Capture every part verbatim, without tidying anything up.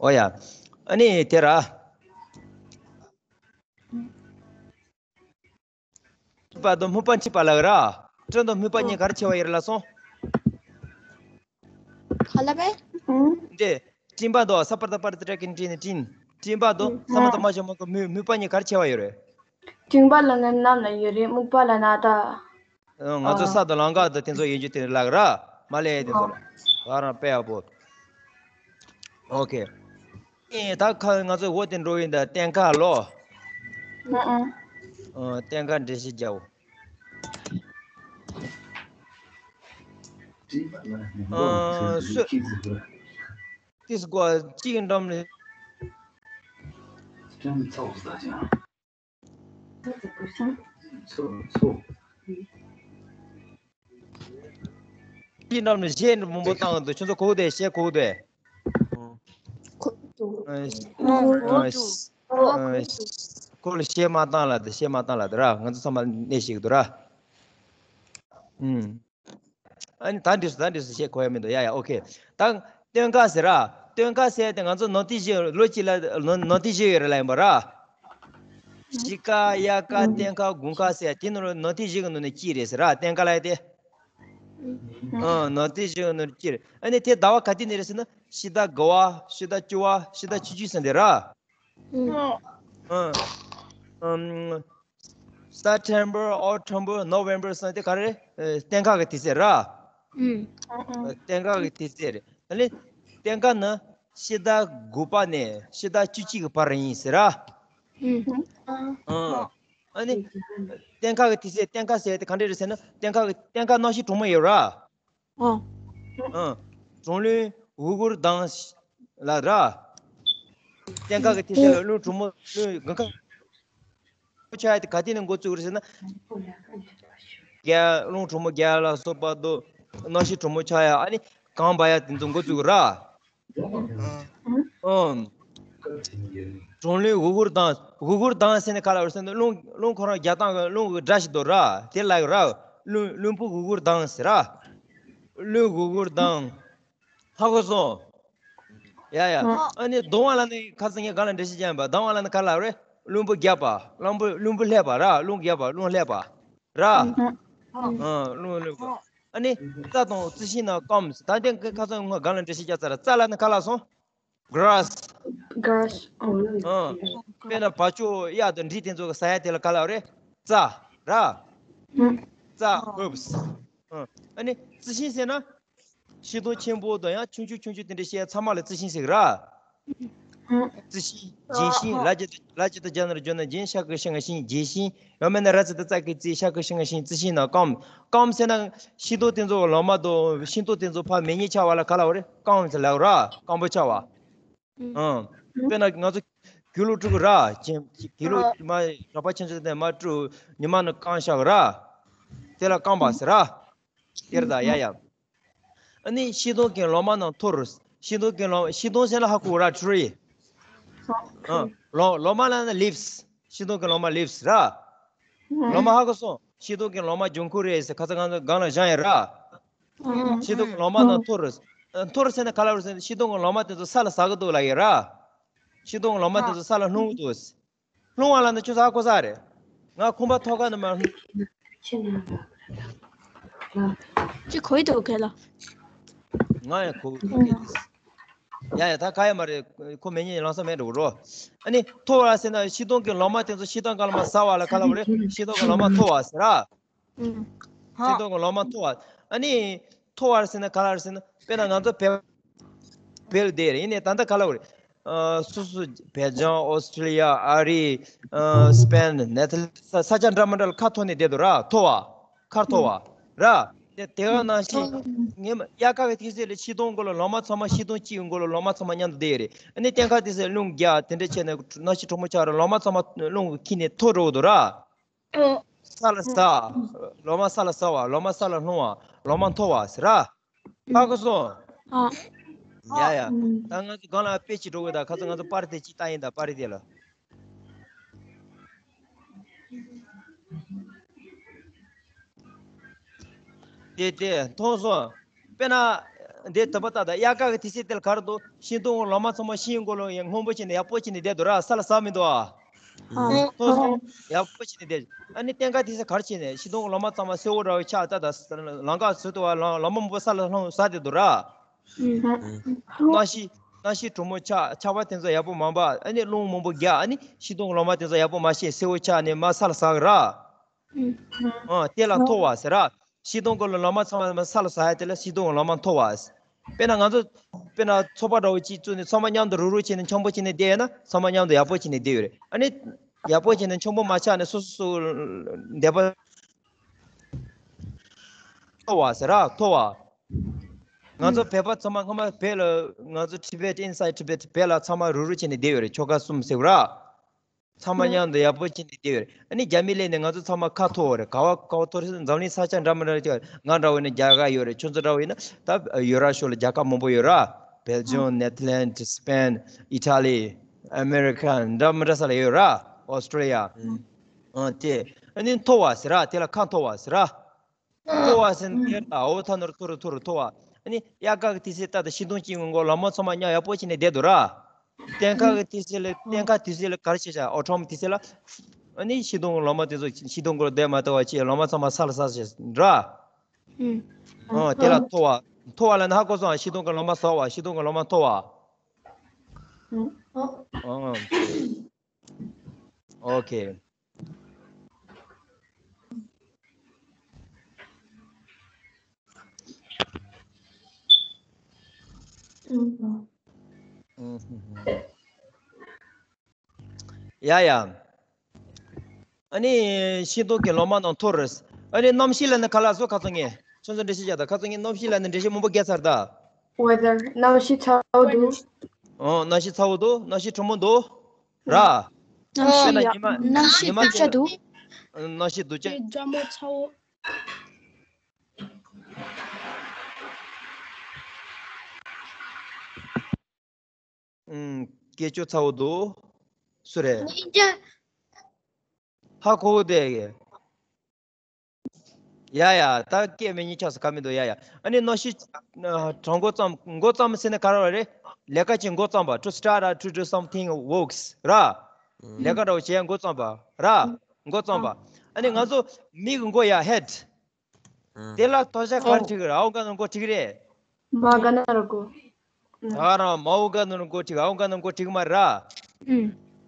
ཨོ་ཡ། ཨ་ནི་དེ་ར། སྤྲིན་པ་དང་སྨུག་པ་འཁྲིགས་པ་ལབ་ར། སྤྲིན་དང་སྨུག་པ་གཉིས་ག་རེ་ཆེ་བ་ཡོད་རེད་ལབ་སོང་། ག་ལ་བས། འདི། སྤྲིན་པ་དང་ས་པར་ད་པར་ཏི་ཏྲ་ཀིན་ཏྲིན་ནི་སྤྲིན། སྤྲིན་པ་དང་ས་མ་ད་མ་ཞབས་མ་གི་སྨུག་སྨུག་པ་གཉིས་ག་རེ་ཆེ་བ་ཡོད་རེད། སྤྲིན་པ་ལ་ནི་གནམ་ལ་ཡོད་རེད། སྨུག་པ་ལ་ནི་ད། ང་ཚོ་ས་དང་ལམ་ཁ་དང་དེ་ཚོ་ཡིན་རྒྱུ་དེ་ལགས་ར། མ་ལས་དེ་ཚོ་ལ། ང་རང་དཔེ་ཡག་པོ། ཨོ་ཁེ། ཨེ་ད་ཁ་ང་ཚོ་འོ་དེ་འགྲོ་ཡིན་ད་གཏན་འཁེལ་ལོ། ཨ་གཏན་འཁེལ་འགྲེལ་བཤད་རྒྱག་ཨ་སུ། ཏིས་གོ་གཅིག་འགྲམ་ནས། ཅི་འདྲ་ནི་གཞས་མང་པོ་བཏང་འདུག་ཁྱོད་ཚོ་གོ་དེ་གཞས་གོ་དེ། ཁོ་ལ་གཞས་མ་བཏང་ལ་དེ་གཞས་མ་བཏང་ལ་དེ་ར། ང་ཚོ་ཚང་མ་གནས་ཤིག་འདུག་ར། ཨུམ། ཨ་ནི་ད་འདྲི་སོ་ད་འདྲི་སོ་བཤད་གོ་ཡ་མི་འདུག་ཡ་ཡ་ཨོ་ཁེ། ད་སྟོན་ཁ་ཟེར་ར། སྟོན་ཁ་ཟེར་ཏེ་ང་ཚོ་ནོར་ཏི་བཞི་ལོ་གཅིག་ལ་ནོར་ནོར་ཏི་བཞི་ཡོད་རེད་ལ་ཡིན་པ་ར། གཞིས་ཀ་དབྱར་ཁ་སྟོན་ཁ་དགུན་ཁ་ཟེར་དེ་ནོར་ནོར་ཏི་བཞི་གི་ནང་ནས་གཅིག་རེད་ཟེར་ར་སྟོན་ཁ་ལ་ཡ་དེ། ཨ་ནོར་ཏི་བཞི་གི་ནང་ནས་གཅིག་རེད། ཨ་ནི་དེ་ཟླ་བ་ག་དུས་ནས་རེད་ཟེར་ན་ཕྱི་ཟླ་དགུ་བ་ཕྱི་ཟླ་བཅུ་བ་ཕྱི་ཟླ་བཅུ་གཅིག་ཟེར་འདི་ར། ཨ། ཨམ། September, October, November ཟེར་དེ་ག་རེ། ཨེ། སྟོན་ཁ་གི་དུས་ཚོད་ར། ཨུམ། སྟོན་ཁ་གི་དུས་ཚོད་རེད། ཨ་ནི། སྟོན་ཁ་ནི་ཕྱི་ཟླ་དགུ་པ་ནས་ཕྱི་ཟླ་བཅུ་གཅིག་གི་བར་ཡིན་ཟེར་ར། ཨུམ། ཨ་ནི། སྟོན་ཁ་གི་དུས་ཚོད་སྟོན་ཁ་ཟེར་དེ་ག་འདྲ་རེད་ཟེར་ན་སྟོན་ཁ་གི་སྟོན་ཁ་གནམ་གཤིས་གྲང་མོ་ཡོད་ར། ཨོ། ཨ། གྲང་རླུང་འུར་འུར་ལྡང་ལ་ར། སྟོན་ཁ་གི་དུས་ཚོད་ལ་རླུང་གྲང་མོ་རླུང་དགུན་ཁ་ཆགས་ཡ་དེ་ག་དུས་ནས་འགོ་བཙུགས་རེད་ཟེར་ན། རྒྱ་རླུང་གྲང་མོ་རྒྱག་ལ་སོགས་པ་དང་གནམ་གཤིས་གྲང་མོ་ཆགས་ཡ་ཨ་ནི་གངས་འབབ་ཡ་དེ་ཚོ་འགོ་བཙུགས་ར། ཨང་། གྲང་རླུང་འུར་འུར་ལྡང་འུར་འུར་ལྡང་ཟེར་ནས་ག་ལ་རེད་ཟེར་ན་རླུང་རླུང་ཁོ་རང་རྒྱག་སྟངས་ཀྱི་རླུང་གི་སྒྲ་ཞིག་འདུག་ར་དེ་ལ་ར་རླུང་རླུང་བུ་འུར་འུར་ལྡང་ཟེར་ར། རླུང་འུར་འུར་ལྡང་། ཧ་གོ་སོང་། ཡ་ཡ། ཨ་ནི་གདོང་བ་ལ་ནི་ཁ་སང་ངས་གང་ལ་འགྲེལ་བཤད་བརྒྱབ་པ་གདོང་བ་ལ་ནི་ག་ལ་རེད་རླུང་བུ་རྒྱག་པ་རླུང་བུ་རླུང་བུ་ལྷེབ་པ་ར་རླུང་རྒྱག་པ་རླུང་ལྷེབ་པ། ར། ཨ། རླུང་རླུང་། ཨ་ནི་རྩྭ་དང་རྩི་ཤིང་ནང་སྐམ། ད་ལྟའི་ཁ་སང་ངོ་གང་ལ་འགྲེལ་བཤད་རྒྱག་ཚར། རྩྭ་ལ་ནི་ག་ལ་སོང་། grass། grass། ཨ། དཔེར་ན་བ་ཕྱུགས་གཡག་དང་འབྲི་དེ་ཚོ་གི་ཟ་ཡ་དེ་ལ་ག་ལ་རེད། རྩྭ། ར། རྩྭ། herbs། ཨ་ནི་རྩི་ཤིང་ཟེར་ན། ཤིང་སྡོང་ཆེན་པོ་དང་ཡང་ཆུང་ཆུང་ཆུང་ཆུང་དེ་འདྲ་བཤད་ཚང་མ་ལ་རྩི་ཤིང་ཟེར་གི་ར། རྩི་ཤིང་། ལྗོན་ཤིང་། ལ་ཇི་ལ་ཇི་ད་ཇ་ན་ར་ཇོ་ན་ཇིན་ཤ་ཀི་ཤི་ང་ཤིང་ལྗོན་ཤིང་། ཡང་མིན་ན་ར་ཙི་ད་ཙ་ཀི་ཙི་ཤ་ཀི་ཤི་ང་ཤིང་རྩི་ཤིང་ན་སྐམ། སྐམ་ཟེར་ན་ཤིང་སྡོང་དེ་ཚོ་ལོ་མ་དང་ཤིང་སྡོང་དེ་ཚོ་ཕར་མེ་ཉིན་ཆགས་པ་ལ་ག་ལ་བ་རེད་སྐམ་ཟེར་ལབ་ར་སྐམ་པོ་ཆགས་པ། ཨང་། དཔེར་ན་ང་ཚོ་གུ་ལུ་ཕྲུ་གུ་ར་ཅན་གུ་ལུ་མ་ར་པ་ཆེན་ཚོ་དེ་མ་ཕྲུ་ཉི་མ་ནི་སྐམ་ཤག་ར། དེ་ལ་སྐམ་པ་ཟེར་ར། དེར་ད་ཡ་ཡ། ཨ་ནི་ཤིང་སྡོང་གི་ལོ་མ་ནང་འཐོར། ཤིང་སྡོང་གི་ལོ་ཤིང་སྡོང་ཟེར་ན་ཧ་གོ་ར་tree། ཨ། ལོ་ལོ་མ་ལ་ན་leaves། ཤིང་སྡོང་གི་ལོ་མ་leaves་ར། ལོ་མ་ཧ་གོ་སོང་། ཤིང་སྡོང་གི་ལོ་མ་ལྗང་ཁུ་རེད་ཟེར་ཁ་ཚ་ང་ཚོ་སྒང་ལ་བཞག་ཡིན་ར། ཤིང་སྡོང་གི་ལོ་མ་ནང་འཐོར། འཐོར་ཟེར་ན་ག་ལ་རེད་ཟེར་ན་ཤིང་སྡོང་གི་ལོ་མ་དེ་ཚོ་ས་ལ་ཟག་གི་འདུག་ལབ་ཡིན་ར། ཤིང་སྡོང་གི་ལོ་མ་དེ་ཚོ་ས་ལ་ལྷུང་གི་འདུག་ལྷུང་བ་ལ་ནི་ཁྱོད་ཚོ་ཧ་གོ་ས་རེད། ང་ཁང་པ་ཐོག་ཁ་ནས་མར། ཅི་གོ་ཡི་འདུག་གས་ལ། ང་ཡང་གོ་གི་འདུག་གས། ཡ་ཡ་ད་ག་ཡ་མ་རེད། ཁོ་མེད་ཉིན་ལང་ས་མེད་འགྲོ་གི་རོ། ཨ་ནི་མཐོ་བ་ཟེར་ན་ཤིང་སྡོང་གི་ལོ་མ་དེ་ཚོ་ཤིང་སྡོང་གི་ལོ་མ་ཟ་བ་ལ་ག་ལ་བ་རེད། ཤིང་སྡོང་གི་ལོ་མ་མཐོ་བ་ཟེར་ར། ཤིང་སྡོང་གི་ལོ་མ་མཐོ་བ། ཨ་ནི་མཐོ་བ་ཟེར་ན་ག་ལ་རེད་ཟེར་ན་དཔེར་ན་ང་ཚོ་བལ་བལ་དེ་རེད། ཡིན་ནའི་ད་ལྟ་ག་ལ་བ་རེད། ཨ། སོ་སོ་བལ་ལྗོངས་ཨོ་སི་ཀྲི་ལི་ཡ་ཨ་རི། ཨ། སི་པེན་ནེ་ཐར་ལེན་ས་ས་ཆ་འདྲ་མི་འདྲ་ལ་ཁ་ཐོར་ནས་བསྡད་འདུག་ར་མཐོ་བ། ཁ་མཐོ་བ་ར། དེ་དེ་ག་ནང་བཞིན་ངས་དབྱར་ཁ་གི་དུས་ཚོད་ལ་ཤིང་སྡོང་གི་ལོ་མ་ཚང་མ་ཤིང་སྡོང་གཅིག་གི་ལོ་མ་ཚང་མ་མཉམ་དུ་བསྡད་ཡོད་རེད། ཨ་ནི་སྟོན་ཁ་དུས་ཚོད་རླུང་རྒྱག་དེ་འདྲ་བྱས་ནས་གནམ་གཤིས་གྲང་མོ་ཆགས་ར་ལོ་མ་ཚང་མ་རླུང་གིས་ཁྱེར་ནས་མཐོ་འགྲོ་གི་འདུག་ར། ས་ལ་ཟག་ལོ་མ་ས་ལ་ཟག་པ། ལོ་མ་ས་ལ་ལྷུང་བ། ལོ་མ་མཐོ་བ་ཟེར་ར། ཧ་གོ་སོང་། ཨ། ཡ་ཡ། ཨ། ད་ང་ཚོ་སྒང་ལ་དཔེ་ཅིག་འགྲོ་དགོས། ད་ཁ་སང་ང་ཚོ་པར་དེ་ཅིག་བཏང་ཡིན། ད་པར་དེ་ལ། དེ་དེ་མཐོང་སོང་། དཔེར་ན། འདི་དུ་པ་ལྟ་ད་དབྱར་ཁ་གི་དུས་ཚོད་དེ་ལ་ག་རེ་འདུག་ཤིང་སྡོང་གི་ལོ་མ་ཚང་མ་ཤིང་མགོ་ལ་ཡང་སྔོན་པོ་བྱས་ནས་ཡག་པོ་བྱས་ནས་བསྡད་འདུག་ར། ས་ལ་ཟགས་མི་འདུག་ཨ། ཨ། ཐོག་སོ་ཡག་པོ་བྱས་ནས་བསྡད། ཨ་ནི་སྟོན་ཁ་དུས་ཚོད་ག་རེ་བྱས་ནས་ཤིང་སྡོང་གི་ལོ་མ་ཚང་མ་སེར་པོ་འདྲ་བོ་ཆགས་ད་ད་ལམ་ཁ་ཟུར་དུ་བ་ལམ་ལོ་མ་མང་པོ་ས་ལ་ལྷུང་ཟགས་བསྡད་འདུག་ར། ཨ། གནམ་གཤིས་གནམ་གཤིས་གྲང་མོ་ཆགས། ཆར་པ་དེ་ཚོ་ཡག་པོ་མ་འབབ། ཨ་ནི་རླུང་མང་པོ་རྒྱག་ཨ་ནི་ཤིང་སྡོང་གི་ལོ་མ་དེ་ཚོ་ཡག་པོ་མ་ཤེས་སེར་པོ་ཆགས་ནས་མར་ས་ལ་ཟགས་ར། ཨ། དེ་ལ་འཐོར་བ་ཟེར་ར། ཤིང་སྡོང་གི་ལོ་མ་ཚང་མ་ས་ལ་ཟགས་ཡ་དེ་ལ་ཤིང་སྡོང་གི་ལོ་མ་འཐོར་བ་ཟེར། དཔེར་ན་ང་ཚོ་དཔེར་ན་ཚོགས་པ་འདྲ་བོ་གཅིག་བཙུགས་ནས་ཚང་མ་མཉམ་དུ་རུག་རུག་བྱས་ནས་འཆམ་པོ་བྱས་ནས་བསྡད་ཡོད་ན་ཚང་མ་མཉམ་དུ་ཡག་པོ་བྱས་ནས་བསྡད་ཡོད་རེད། ཨ་ནི་ཡག་པོ་བྱས་ནས་འཆམ་པོ་མ་ཆགས་ནས་སོ་སོ་སོ་བསྡད་པ་འཐོར་བ་ཟེར་ར། འཐོར་བ། ང་ཚོ་བོད་པ་ཚང་མ་སྔོན་མ་བོད་ལ་ང་ཚོ་Tibet, inside Tibet བོད་ལ་ཚང་མ་རུག་རུག་བྱས་ནས་བསྡད་ཡོད་རེད། ཆོལ་ཁ་གསུམ་ཟེར་བ་ར། ཚང་མ་མཉམ་དུ་ཡག་པོ་བྱས་ནས་བསྡད་ཡོད་རེད། ཨ་ནི་རྒྱ་མི་སླེབས་ནས་ང་ཚོ་ཚང་མ་ཁ་འཐོར་བ་རེད། ག་བ་ག་བ་འཐོར་སྲིད། འཛམ་གླིང་ས་ཆ་འདྲ་མི་འདྲ་ཅིག་ང་འདྲ་བོ་ཡིན་ན་རྒྱ་གར་ཡོད་རེད། ཁྱོད་ཚོ་འདྲ་བོ་ཡིན་ན་ད་ཡུ་རོབ་ཕྱོགས་ལ་རྒྱལ་ཁབ་མང་པོ་ཡོད་ར། Belgium, Netherlands, Spain, Italy, America འདྲ་མི་འདྲ་ས་ལ་ཡོད་ར། Australia ཨ་དེ་ཨ་ནི་འཐོར་བ་ཟེར་ར། དེ་ལ་ཁ་འཐོར་བ་ཟེར་ར། འཐོར་བ་ཟེར་ན་ཁྱེད་ཨ་འོ་ཐ་ནོར་འཐོར་འཐོར་འཐོར་བ། ཨ་ནི་དབྱར་ཁ་གི་དུས་ཚོད་ལྟ་དང་ཤིང་སྡོང་གཅིག་མགོ་ལོ་མ་ཚང་མ་ཉག་ཡག་པོ་བྱས་ནས་བསྡད་འདུག་ར། སྟོན་ཁ་གི་དུས་ཚོད་ལ་སྟོན་ཁ་དུས་ཚོད་ལ་ག་རེ་བྱེད་བྱ། autumn དུས་ཚོད་ལ། ཨ་ནི་ཤིང་སྡོང་གི་ལོ་མ་དེ་ཚོ་ཤིང་སྡོང་གི་བསྡད་མ་ཐུབ་པ་བྱས་ལོ་མ་ཚང་མ་ས་ལ་ཟགས་བྱས་ར། ཨ་དེ་ལ་འཐོར་བ། འཐོར་བ་ལ་ན་ཧ་གོ་སོང་། ཤིང་སྡོང་གི་ལོ་མ་ཟགས་བ། ཤིང་སྡོང་གི་ལོ་མ་འཐོར་བ། ཨ་ཨོ་ཁེ། ཡ་ཡ། ཨ་ནི་ཤིང་སྡོང་གི་ལོ་མ་རྣམས་འཐོར། ཨ་ནི་གནམ་གཤིས་ལ་ནི་ག་ལ་སོ་ཁ་ཚོ་ངས་ཁྱོད་ཚོ་འགྲེལ་བཤད་རྒྱག་ད། ཁ་ཚོ་ངས་གནམ་གཤིས་ལ་ནི་འགྲེལ་བཤད་མང་པོ་རྒྱག་ཚར་ད། Weather གནམ་གཤིས་ཚ་བོ་འདུག་ཨོ་གནམ་གཤིས་ཚ་བོ་འདུག་གནམ་གཤིས་གྲང་མོ་འདུག་ར། གནམ་གཤིས་དཔེར་ན་ཡ་ཉི་མ་གནམ་གཤིས་ཉི་མ་སྡུག་ཅག་འདུག་གནམ་གཤིས་སྡུག་ཅག་སྐྱིད་ཅག་མོ་ཚ་བོ། ཨུམ། སྐད་ཅོར་ཚ་བོ་འདུག་སུ་རེད། ཧ་གོ་བོ་དེ། ཡ་ཡ། ད་སྐད་མེད་ཉིན་ཆགས་སུ་ག་མི་འདུག་ཡ་ཡ། ཨ་ནི་གནམ་གཤིས་གྲང་འགོ་བརྩམས། འགོ་བརྩམས་ཟེར་ན་ག་རེ་རེད། ལས་ཀ་ཅིག་འགོ་བརྩམས་པ། to start or to do something works ར། ལས་ཀ་འདྲ་བོ་བྱེད་འགོ་བརྩམས་པ་ར། འགོ་བརྩམས་པ། ཨ་ནི་ང་ཚོ་མིག་གི་མགོ་ཡ་head། དེ་ལ་ཐོ་ཤ་གར་ཁྲིག་ར་ཨོ་ག་ནོར་མགོ་ཁྲིག་རེད། མ་ག་ན་ར་གོ། ད་རང་མའོ་ག་ནོར་མགོ་ཁྲིག་ཨོ་ག་ནོར་མགོ་ཁྲིག་མ་ར།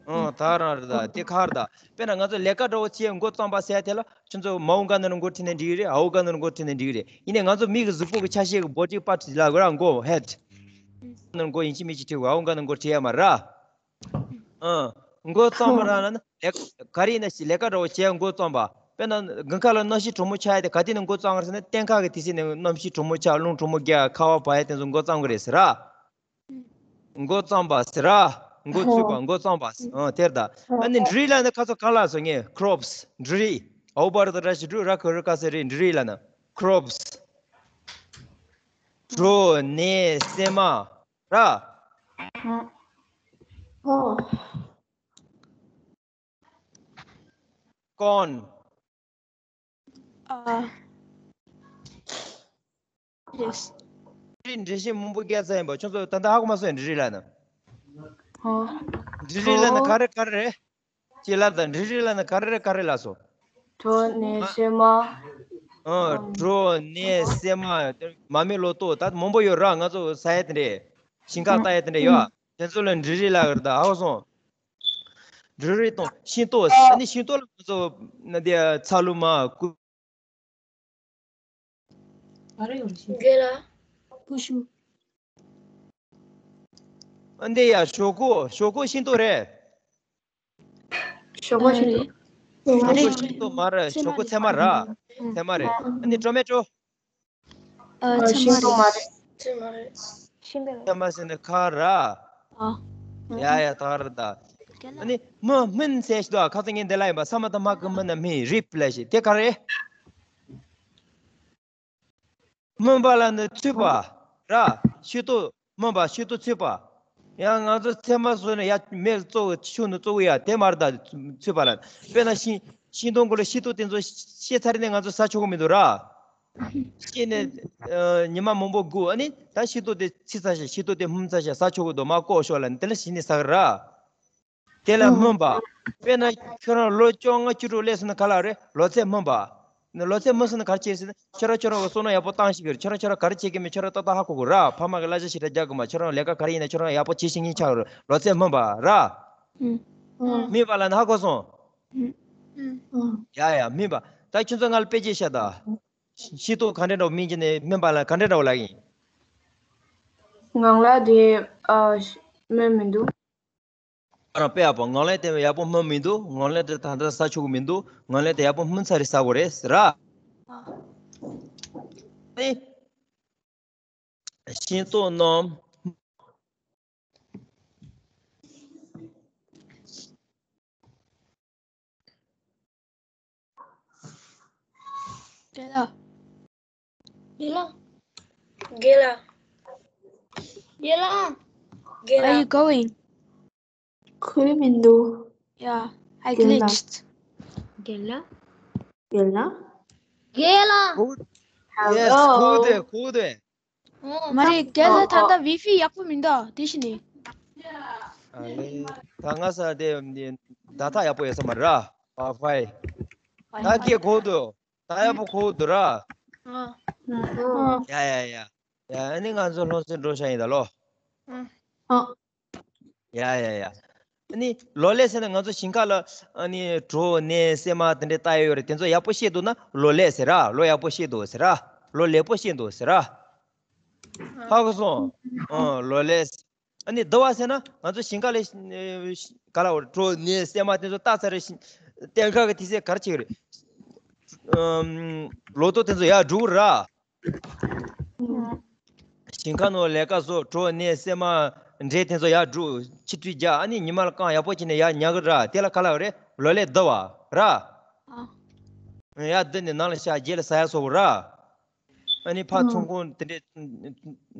ཨང་ད་རང་རེད་ད་དེ་ཁར་ད། དཔེར་ན་ང་ཚོ་ལས་ཀ་འདྲ་བོ་བྱེད་འགོ་བརྩམས་པ་ཟེར་དེ་ལ་ཁྱོད་ཚོ་མའོ་ག་ནོར་མགོ་ཁྲིག་ནས་འགྲིག་རེད། ཨོ་ག་ནོར་མགོ་ཁྲིག་ནས་འགྲིག་རེད། ཡིན་ནའི་ང་ཚོ་མིག་གི་གཟུགས་པོ་གི་ཆ་ཤས་ཀྱི་body part ལ་གོ་ར་མགོ་head། ནོར་མགོ་ཡིན་གཅིག་མིན་གཅིག་ཁྲིག་ཨོ་ག་ནོར་མགོ་ཁྲིག་ཡ་མ་ར། ཨང་། འགོ་བརྩམས་པ་རང་ལ་ནི་ལས་ག་རེ་ཡིན་ན་ཞིག་ལས་ཀ་འདྲ་བོ་བྱས་འགོ་བརྩམས་པ། དཔེར་ན་དགུན་ཁ་ལ་གནམ་གཤིས་གྲང་མོ་ཆགས་ཡ་དེ་ག་དུས་ནས་འགོ་བརྩམས་ག་རེད་ཟེར་ན། སྟོན་ཁ་གི་དུས་ཚོད་ནས་གནམ་གཤིས་གྲང་མོ་ཆགས། རླུང་གྲང་མོ་རྒྱག་ཁ་བ་བབས་ཡ་དེ་ཚོ་འགོ་བརྩམས་གི་རེད་ཟེར་ར། འགོ་བརྩམས་པ་ཟེར་ར། འགོ་བཙུགས་པ། འགོ་བརྩམས་པ། ཨང་། དེར་ད། ཨ་ནི་འབྲུ་རིགས་ལ་ནི་ཁ་ཚོ་གང་ལ་སོ་ངས་crops འབྲུ་རིགས། ཨའུ་བར་དུ་ར་ཞི་འབྲུ་ར་ཁུ་རུ་ཀ་སེ་རི་འབྲུ་རིགས་ལ་ནི་crops གྲོ་ནས་སྲན་མ། ར། ཨོ། corn། ཨ། yes། འབྲུ་རིགས་འགྲེལ་བཤད་མང་པོ་རྒྱག་ཚར་ཡིན་པ། ཁྱོད་ཚོ་ད་ལྟ་ཧ་གོ་མ་སོང་ཡ། འབྲུ་རིགས་ལ་ནི། ཨོ། འབྲུ་རིགས་ལ་ནི་ག་རེ་ག་རེ་རེད། ཅེས་ལབ་དང་། འབྲུ་རིགས་ལ་ནི་ག་རེ་རེད་ག་རེ་ལབ་སོང་། གྲོ་ནས་སྲན་མ། ཨ། གྲོ་ནས་སྲན་མ། མར་མེ་ལོ་ཏོག་ད་མང་པོ་ཡོད་ར། ང་ཚོ་ཟ་ཡ་དེ་འདྲས། ཞིང་ཁ་ལྟ་ཡ་དེ་འདྲས་ཡོད། དེ་ཚོ་ལ་འབྲུ་རིགས་ལབ་ཀྱི་རེད། ད་ཧ་གོ་སོང་། འབྲུ་རིགས་དང་ཤིང་ཏོག་ཨ་ནི་ཤིང་ཏོག་ལ་ང་ཚོ་ན་དེ་ཚ་ལུ་མ། ཀུ། ག་རེ་ཡོད་ཤིང་། གེ་ལ། ཀུ་ཤུ། ཨ་འདི་ཡ་ཞོག་ཁོག་ཞོག་ཁོག་ཤིང་ཏོག་རེད། ཞོག་ཁོག་ཤིང་ཏོག་ཨ་རེད། ཞོག་ཁོག་ཤིང་ཏོག་མ་རེད། ཞོག་ཁོག་ཚལ་མ་ར། ཚལ་མ་རེད། ཨ་ནི་ཊོ་མེ་ཊོ། ཨ། ཨ། ཚལ་མ་ཤིང་ཏོག་མ་རེད། རེད། ཚལ་མ་རེད། ཤིང་པོ་རེད། ཚལ་མ་ཟེར་ནི་ཁ་ར། ཨ། ཡ་ཡ་ད་ར་ད། ཨ་ནི་མི་སྨན་ཟེར་ཞིག་འདུག་ཁ་ཚ་ངས་འདི་ལ་ཡིན་པ། ས་མ་ད་མ་གི་མི་ན་སྨན་རིབ་ལ་ཞིག་དེ་ག་རེད། སྨན་པ་ལ་ནི་ཚུད་པ་ར། ཤིང་ཏོག་སྨན་པ་ཤིང་ཏོག་ཚུད་པ། ཡང་ང་ཚོ་ཚལ་མ་བཟོས་ནས་ཡ་མེ་གཙོ་བོ་ཆུ་ནི་གཙོ་བོ་ཡ་དེ་མ་རེད་ད། ཚུད་པ་ལ་དཔེར་ན་ཤིང་ཤིང་སྡོང་གི་ལ་ཤིང་ཏོག་དེ་ཚོ་ཤེས་ཚར་ནས་ང་ཚོ་ཟ་ཆོག་གི་མི་འདུག་ར། ཤི་ནས་ཉི་མ་མང་པོ་སྒུག་ཨ་ནི་ད་ཤིང་ཏོག་དེ་ཚིག་ཚར་ཤག་ཤིང་ཏོག་དེ་སྨིན་ཚར་ཤག་ཟ་ཆོག་གི་འདུག་མར་བཀོག་ཤོག་ལབ་ནས་དེ་ལ་གཞི་ནས་ཟ་གི་ར། དེ་ལ་སྨིན་པ། དཔེར་ན་ཁྱོད་རང་ལོ་བཅོ་ལྔ་བཅུ་དྲུག་སླེབས་སོང་ན་ག་ལ་རེད། ལོ་ཚད་སྨིན་པ། ལོ་ཚད་སྨིན་སོང་ན་ག་རེ་བྱེད་ཟེར་ན་ཁྱོད་རང་ཁྱོད་རང་གི་བསོད་ནམས་ཡག་པོ་བཏང་ཤེས་ཀྱི་རེད། ཁྱོད་རང་ཁྱོད་རང་ག་རེ་བྱེད་ཀྱི་མེད་ཁྱོད་རང་ཏག་ཏག་ཧ་གོ་གི་ར། ཕ་མ་གི་གླ་ཆ་ཞེ་དྲག་རྒྱག་གི་མ། ཁྱོད་རང་ལས་ཀ་ག་རེ་ཡིན་ན་ཁྱོད་རང་ཡག་པོ་བྱེད་ཤེས་མཁན་ཆགས་ཀྱི་རེད། ལོ་ཚད་སྨིན་པ་ར། སྨིན་པ་ལབ་ན་ཧ་གོ་སོང་། ཡ་ཡ་སྨིན་པ། ད་ཁྱོད་ཚོ་ང་ལ་དཔེ་ཅིག་བཤད་ད། ཤིང་ཏོག་ག་འདྲ་འདྲ་བོ་སྨིན་གྱི་ནས་སྨིན་པ་ལ་ག་འདྲ་འདྲ་བོ་ལབ་ཡིན། ངང་ལ་དེ་ཨ་སྨིན་མི་འདུག་ང་རང་དཔེ་ཡག་པོ་ངང་ལས་དེ་ཡག་པོ་སྨིན་མི་འདུག་ངང་ལས་དེ་ད་ལྟ་ཟ་ཆོག་གི་མི་འདུག་ངང་ལས་དེ་ཡག་པོ་སྨིན་ཚར་རེ་ཟ་དགོས་རེད་ཟེར་ར། ཨེ། ཤིང་ཏོག་རྣམས། རྒན་ལགས། རྒན་ལགས། རྒན་ལགས། རྒན་ལགས། རྒན་ལགས། Where are you going? ཁོལ་མི་འདུག Yeah, I རྒན་ལགས། Glitched. རྒན་ལགས། རྒན་ལགས། རྒན་ལགས། ཁོལ། Yes, ཁོལ་དེ་ཁོལ་དེ། ཨོ། མ་རེད། རྒན་ལགས་ད་ལྟ་ཝའི་ཕའི་ཡག་པོ་མི་འདུག་དེ་བཞིན་ནི། ཨ་ལེ། ད་ང་ས་དེ་ད་ཐག་ཡག་པོ་ཡོད་ས་མ་རེད་ར། ཝའི་ཕའི། ད་སྐད་གོ་འདུག་ད་ཡག་པོ་གོ་འདུག་ར། ཨ། ཡ་ཡ་ཡ། ཡ་ཨ་ནི་ང་ཚོ་སློབ་གསོ་འགྲོ་ཤག་ཡིན་ད་ལོ། ཨ། ཡ་ཡ་ཡ། ཨ་ནི་ལོ་ལེགས་ཟེར་ན་ང་ཚོ་ཞིང་ཁ་ལ་ཨ་ནི་གྲོ་ནས་སྲན་མ་དེ་འདྲས་བཏགས་ཡོད་རེད། དེ་ཚོ་ཡག་པོ་བཤད་འདུག་ན་ལོ་ལེགས་ཟེར་ར། ལོ་ཡག་པོ་བཤད་འདུག་ཟེར་ར། ལོ་ལེགས་པོ་བཤད་འདུག་ཟེར་ར། ཧ་གོ་སོང་། ཨ་ལོ་ལེགས། ཨ་ནི་བསྡུ་བ་ཟེར་ན་ང་ཚོ་ཞིང་ཁ་ལ་ག་ལ་བར་གྲོ་ནས་སྲན་མ་དེ་ཚོ་བཏགས་ཚར་རེད། ཞིང་གཏན་འཁེལ་གི་དུས་ཚོད་ག་རེ་བྱེད་ཀྱི་རེད། ལོ་ཐོ་དེ་ཚོ་ཡར་འགྲོ་གི་ར། ཞིང་ཁ་ནང་ལས་ཀ་བཟོ། གྲོ་ནས་སྲན་མ་འབྲས་དེ་ཚོ་ཡར་འགྲོ། ཆུ་ཁྲུས་རྒྱག་ཨ་ནི་ཉི་མ་ལ་གང་ཡག་པོ་བྱས་ནས་ཡར་ཉལ་གི་ར། དེ་ལ་ག་ལ་རེད། ལོ་ལེགས་བསྡུ་བ་ར། ཡར་བསྡུ་ནས་ནང་ལ་བཞག་རྗེས་ལ་ཟ་ཡག་བཟོ་གི་ར། ཨ་ནི་ཕར་ཚོང་ཁང་དེ་འདྲས་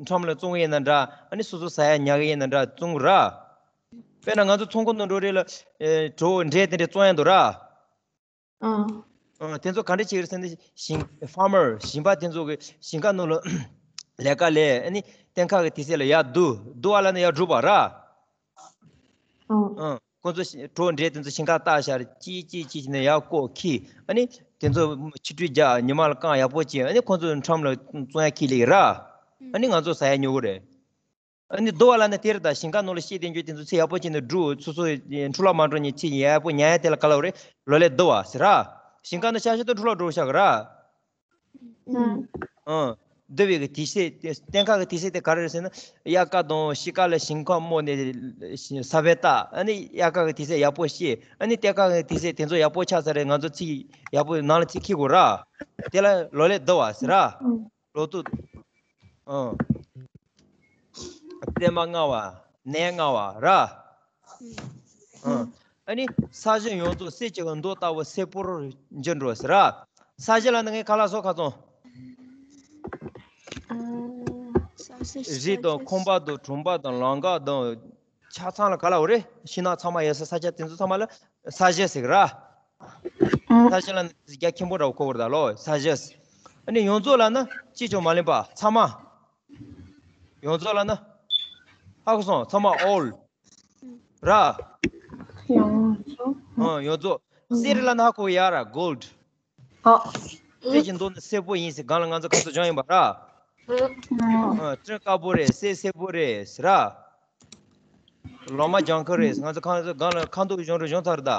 ཁྲོམ་ལ་བཙོང་གི་ཡིན་ན་འདྲ། ཨ་ནི་སོ་སོ་ཟ་ཡག་ཉལ་གི་ཡིན་ན་འདྲ་བཙོང་གི་ར། དཔེར་ན་ང་ཚོ་ཚོང་ཁང་ནང་འགྲོ་རེས་ལ་གྲོ་འབྲས་དེ་འདྲས་བཙོང་ཡག་འདུག་ར། ཨ། ཨ་དེ་ཚོ་ག་འདྲས་བྱེད་ཀྱི་རེད་ཟེར་ན་ཞིང་ཕར་མར་ཞིང་པ་དེ་ཚོ་གི་ཞིང་ཁ་ནང་ལ་ལས་ཀ་ལས། ཨ་ནི་གཏན་འཁེལ་གི་དུས་ཚོད་ལ་ཡར་བསྡུ། བསྡུ་བ་ལབ་ན་ཡར་སྒྲུག་པ་ར། ཨ། ཨ་ཁོ་ཚོ་ཞི་གྲོ་འབྲས་དེ་ཚོ་ཞིང་ཁར་བཏགས་ཤག་ཅིག་ཅིག་ཅིག་ནས་ཡར་བཀོག་འཁྱེར། ཨ་ནི་དེ་ཚོ་ཆུ་ཁྲུས་རྒྱག་ཉི་མ་ལ་གང་ཡག་པོ་བྱས། ཨ་ནི་ཁོ་ཚོ་ཁྲོམ་ལ་བཙོང་ཡག་འཁྱེར་སླེབས་ར། ཨ་ནི་ང་ཚོ་ཟ་ཡག་ཉོ་གི་རེད། ཨ་ནི་བསྡུ་བ་ལབ་ན་དེ་རེད་ད། ཞིང་ཁ་ནང་ལ་ཤེས་ལྡན་རྒྱུ་དེ་ཚོ་ཚེ་ཡག་པོ་བྱས་ནས་སྒྲུག་སོ་སོ་འཕྲོ་བརླག་མ་འགྲོ་ནས་ཚེ་ཡག་པོ་ཉལ་ཡག་དེ་ལ་ག་ལ་རེད། ལོ་ལེགས་བསྡུ་བ་ཟེར་ར། ཞིང་ཁ་ནང་ཤག་ཤག་ཏུ་འཕྲོ་བརླག་འགྲོ་ཤག་ར། ཨང་། བསྡུ་བའི་གི་དུས་ཚོད་དེ་གཏན་འཁེལ་གི་དུས་ཚོད་དེ་ག་རེ་རེད་ཟེར་ན། དབྱར་ཁ་དང་དཔྱིད་ཀ་ལ་ཞིང་ཁ་རྨོ་ནས་ས་བོན་བཏབ། ཨ་ནི་དབྱར་ཁ་གི་དུས་ཚོད་ཡག་པོ་བཤས། ཨ་ནི་དབྱར་ཁ་གི་དུས་ཚོད་དེ་ཚོ་ཡག་པོ་ཆགས་ཚར་རེད། ང་ཚོ་ཚིག་ཡག་པོ་ནང་ལ་ཚིག་འཁྱེར་དགོས་ར། དེ་ལ་ལོ་ལེགས་བསྡུ་བ་ཟེར་ར། ལོ་ཐོ། ཨང་། རྩེད་མ་རྔ་བ། ནས་རྔ་བ་ར། ཨང་། ཨ་ནི་ས་གཞི་ཡོངས་རྫོགས་གསེར་གྱི་མདོག་ལྟ་བུ་སེར་པོར་འགྱུར་འགྲོ་ཟེར་ར། ས་གཞི་ལབ་ན་ངས་ག་ལ་སོགས་ཁ་ཚོང་། རི་དང་ཁང་པ་དང་གྲོང་པ་དང་ལམ་ཁ་དང་ཆ་ཚང་ལ་ག་ལ་འོ་རེད། ཤིང་ནགས་ཚང་མ་ཡོད་ས་ས་ཆ་དེ་ཚོ་ཚང་མ་ལ་ས་གཞི་ཟེར་གི་ར། ས་གཞི་ལབ་ན་རྒྱ་ཆེན་པོ་འདྲ་བོ་གོ་དགོས་རེད་ད་ལོ། ས་གཞི། ཨ་ནི་ཡོངས་རྫོགས་ལབ་ན་ཅི་བྱུང་མ་ལེན་པ་ཚང་མ། ཡོངས་རྫོགས་ལབ་ན། ཧ་གོ་སོང་། ཚང་མ་all ར། ཡོངས་རྫོགས། ཨ་ཡོངས་རྫོགས། གསེར་ལབ་ན་ཧ་གོ་ཡ་ར། gold ཨ། གསེར་གྱི་མདོག་ནི་སེར་པོ་ཡིན་ཟེར་སྒང་ལ་ང་ཚོ་ཁ་ཚོ་སྦྱངས་ཡིན་པ་ར། ཨ་སྤྲིན་དཀར་པོ་རེད། གསེར་སེར་པོ་རེད་ཟེར་ར། ལོ་མ་ལྗང་ཁུ་རེད། ང་ཚོ་ཁ་ཚོ་སྒང་ལ་ཁ་མདོག་སྦྱོང་རུ་སྦྱོང་ཚར་ད།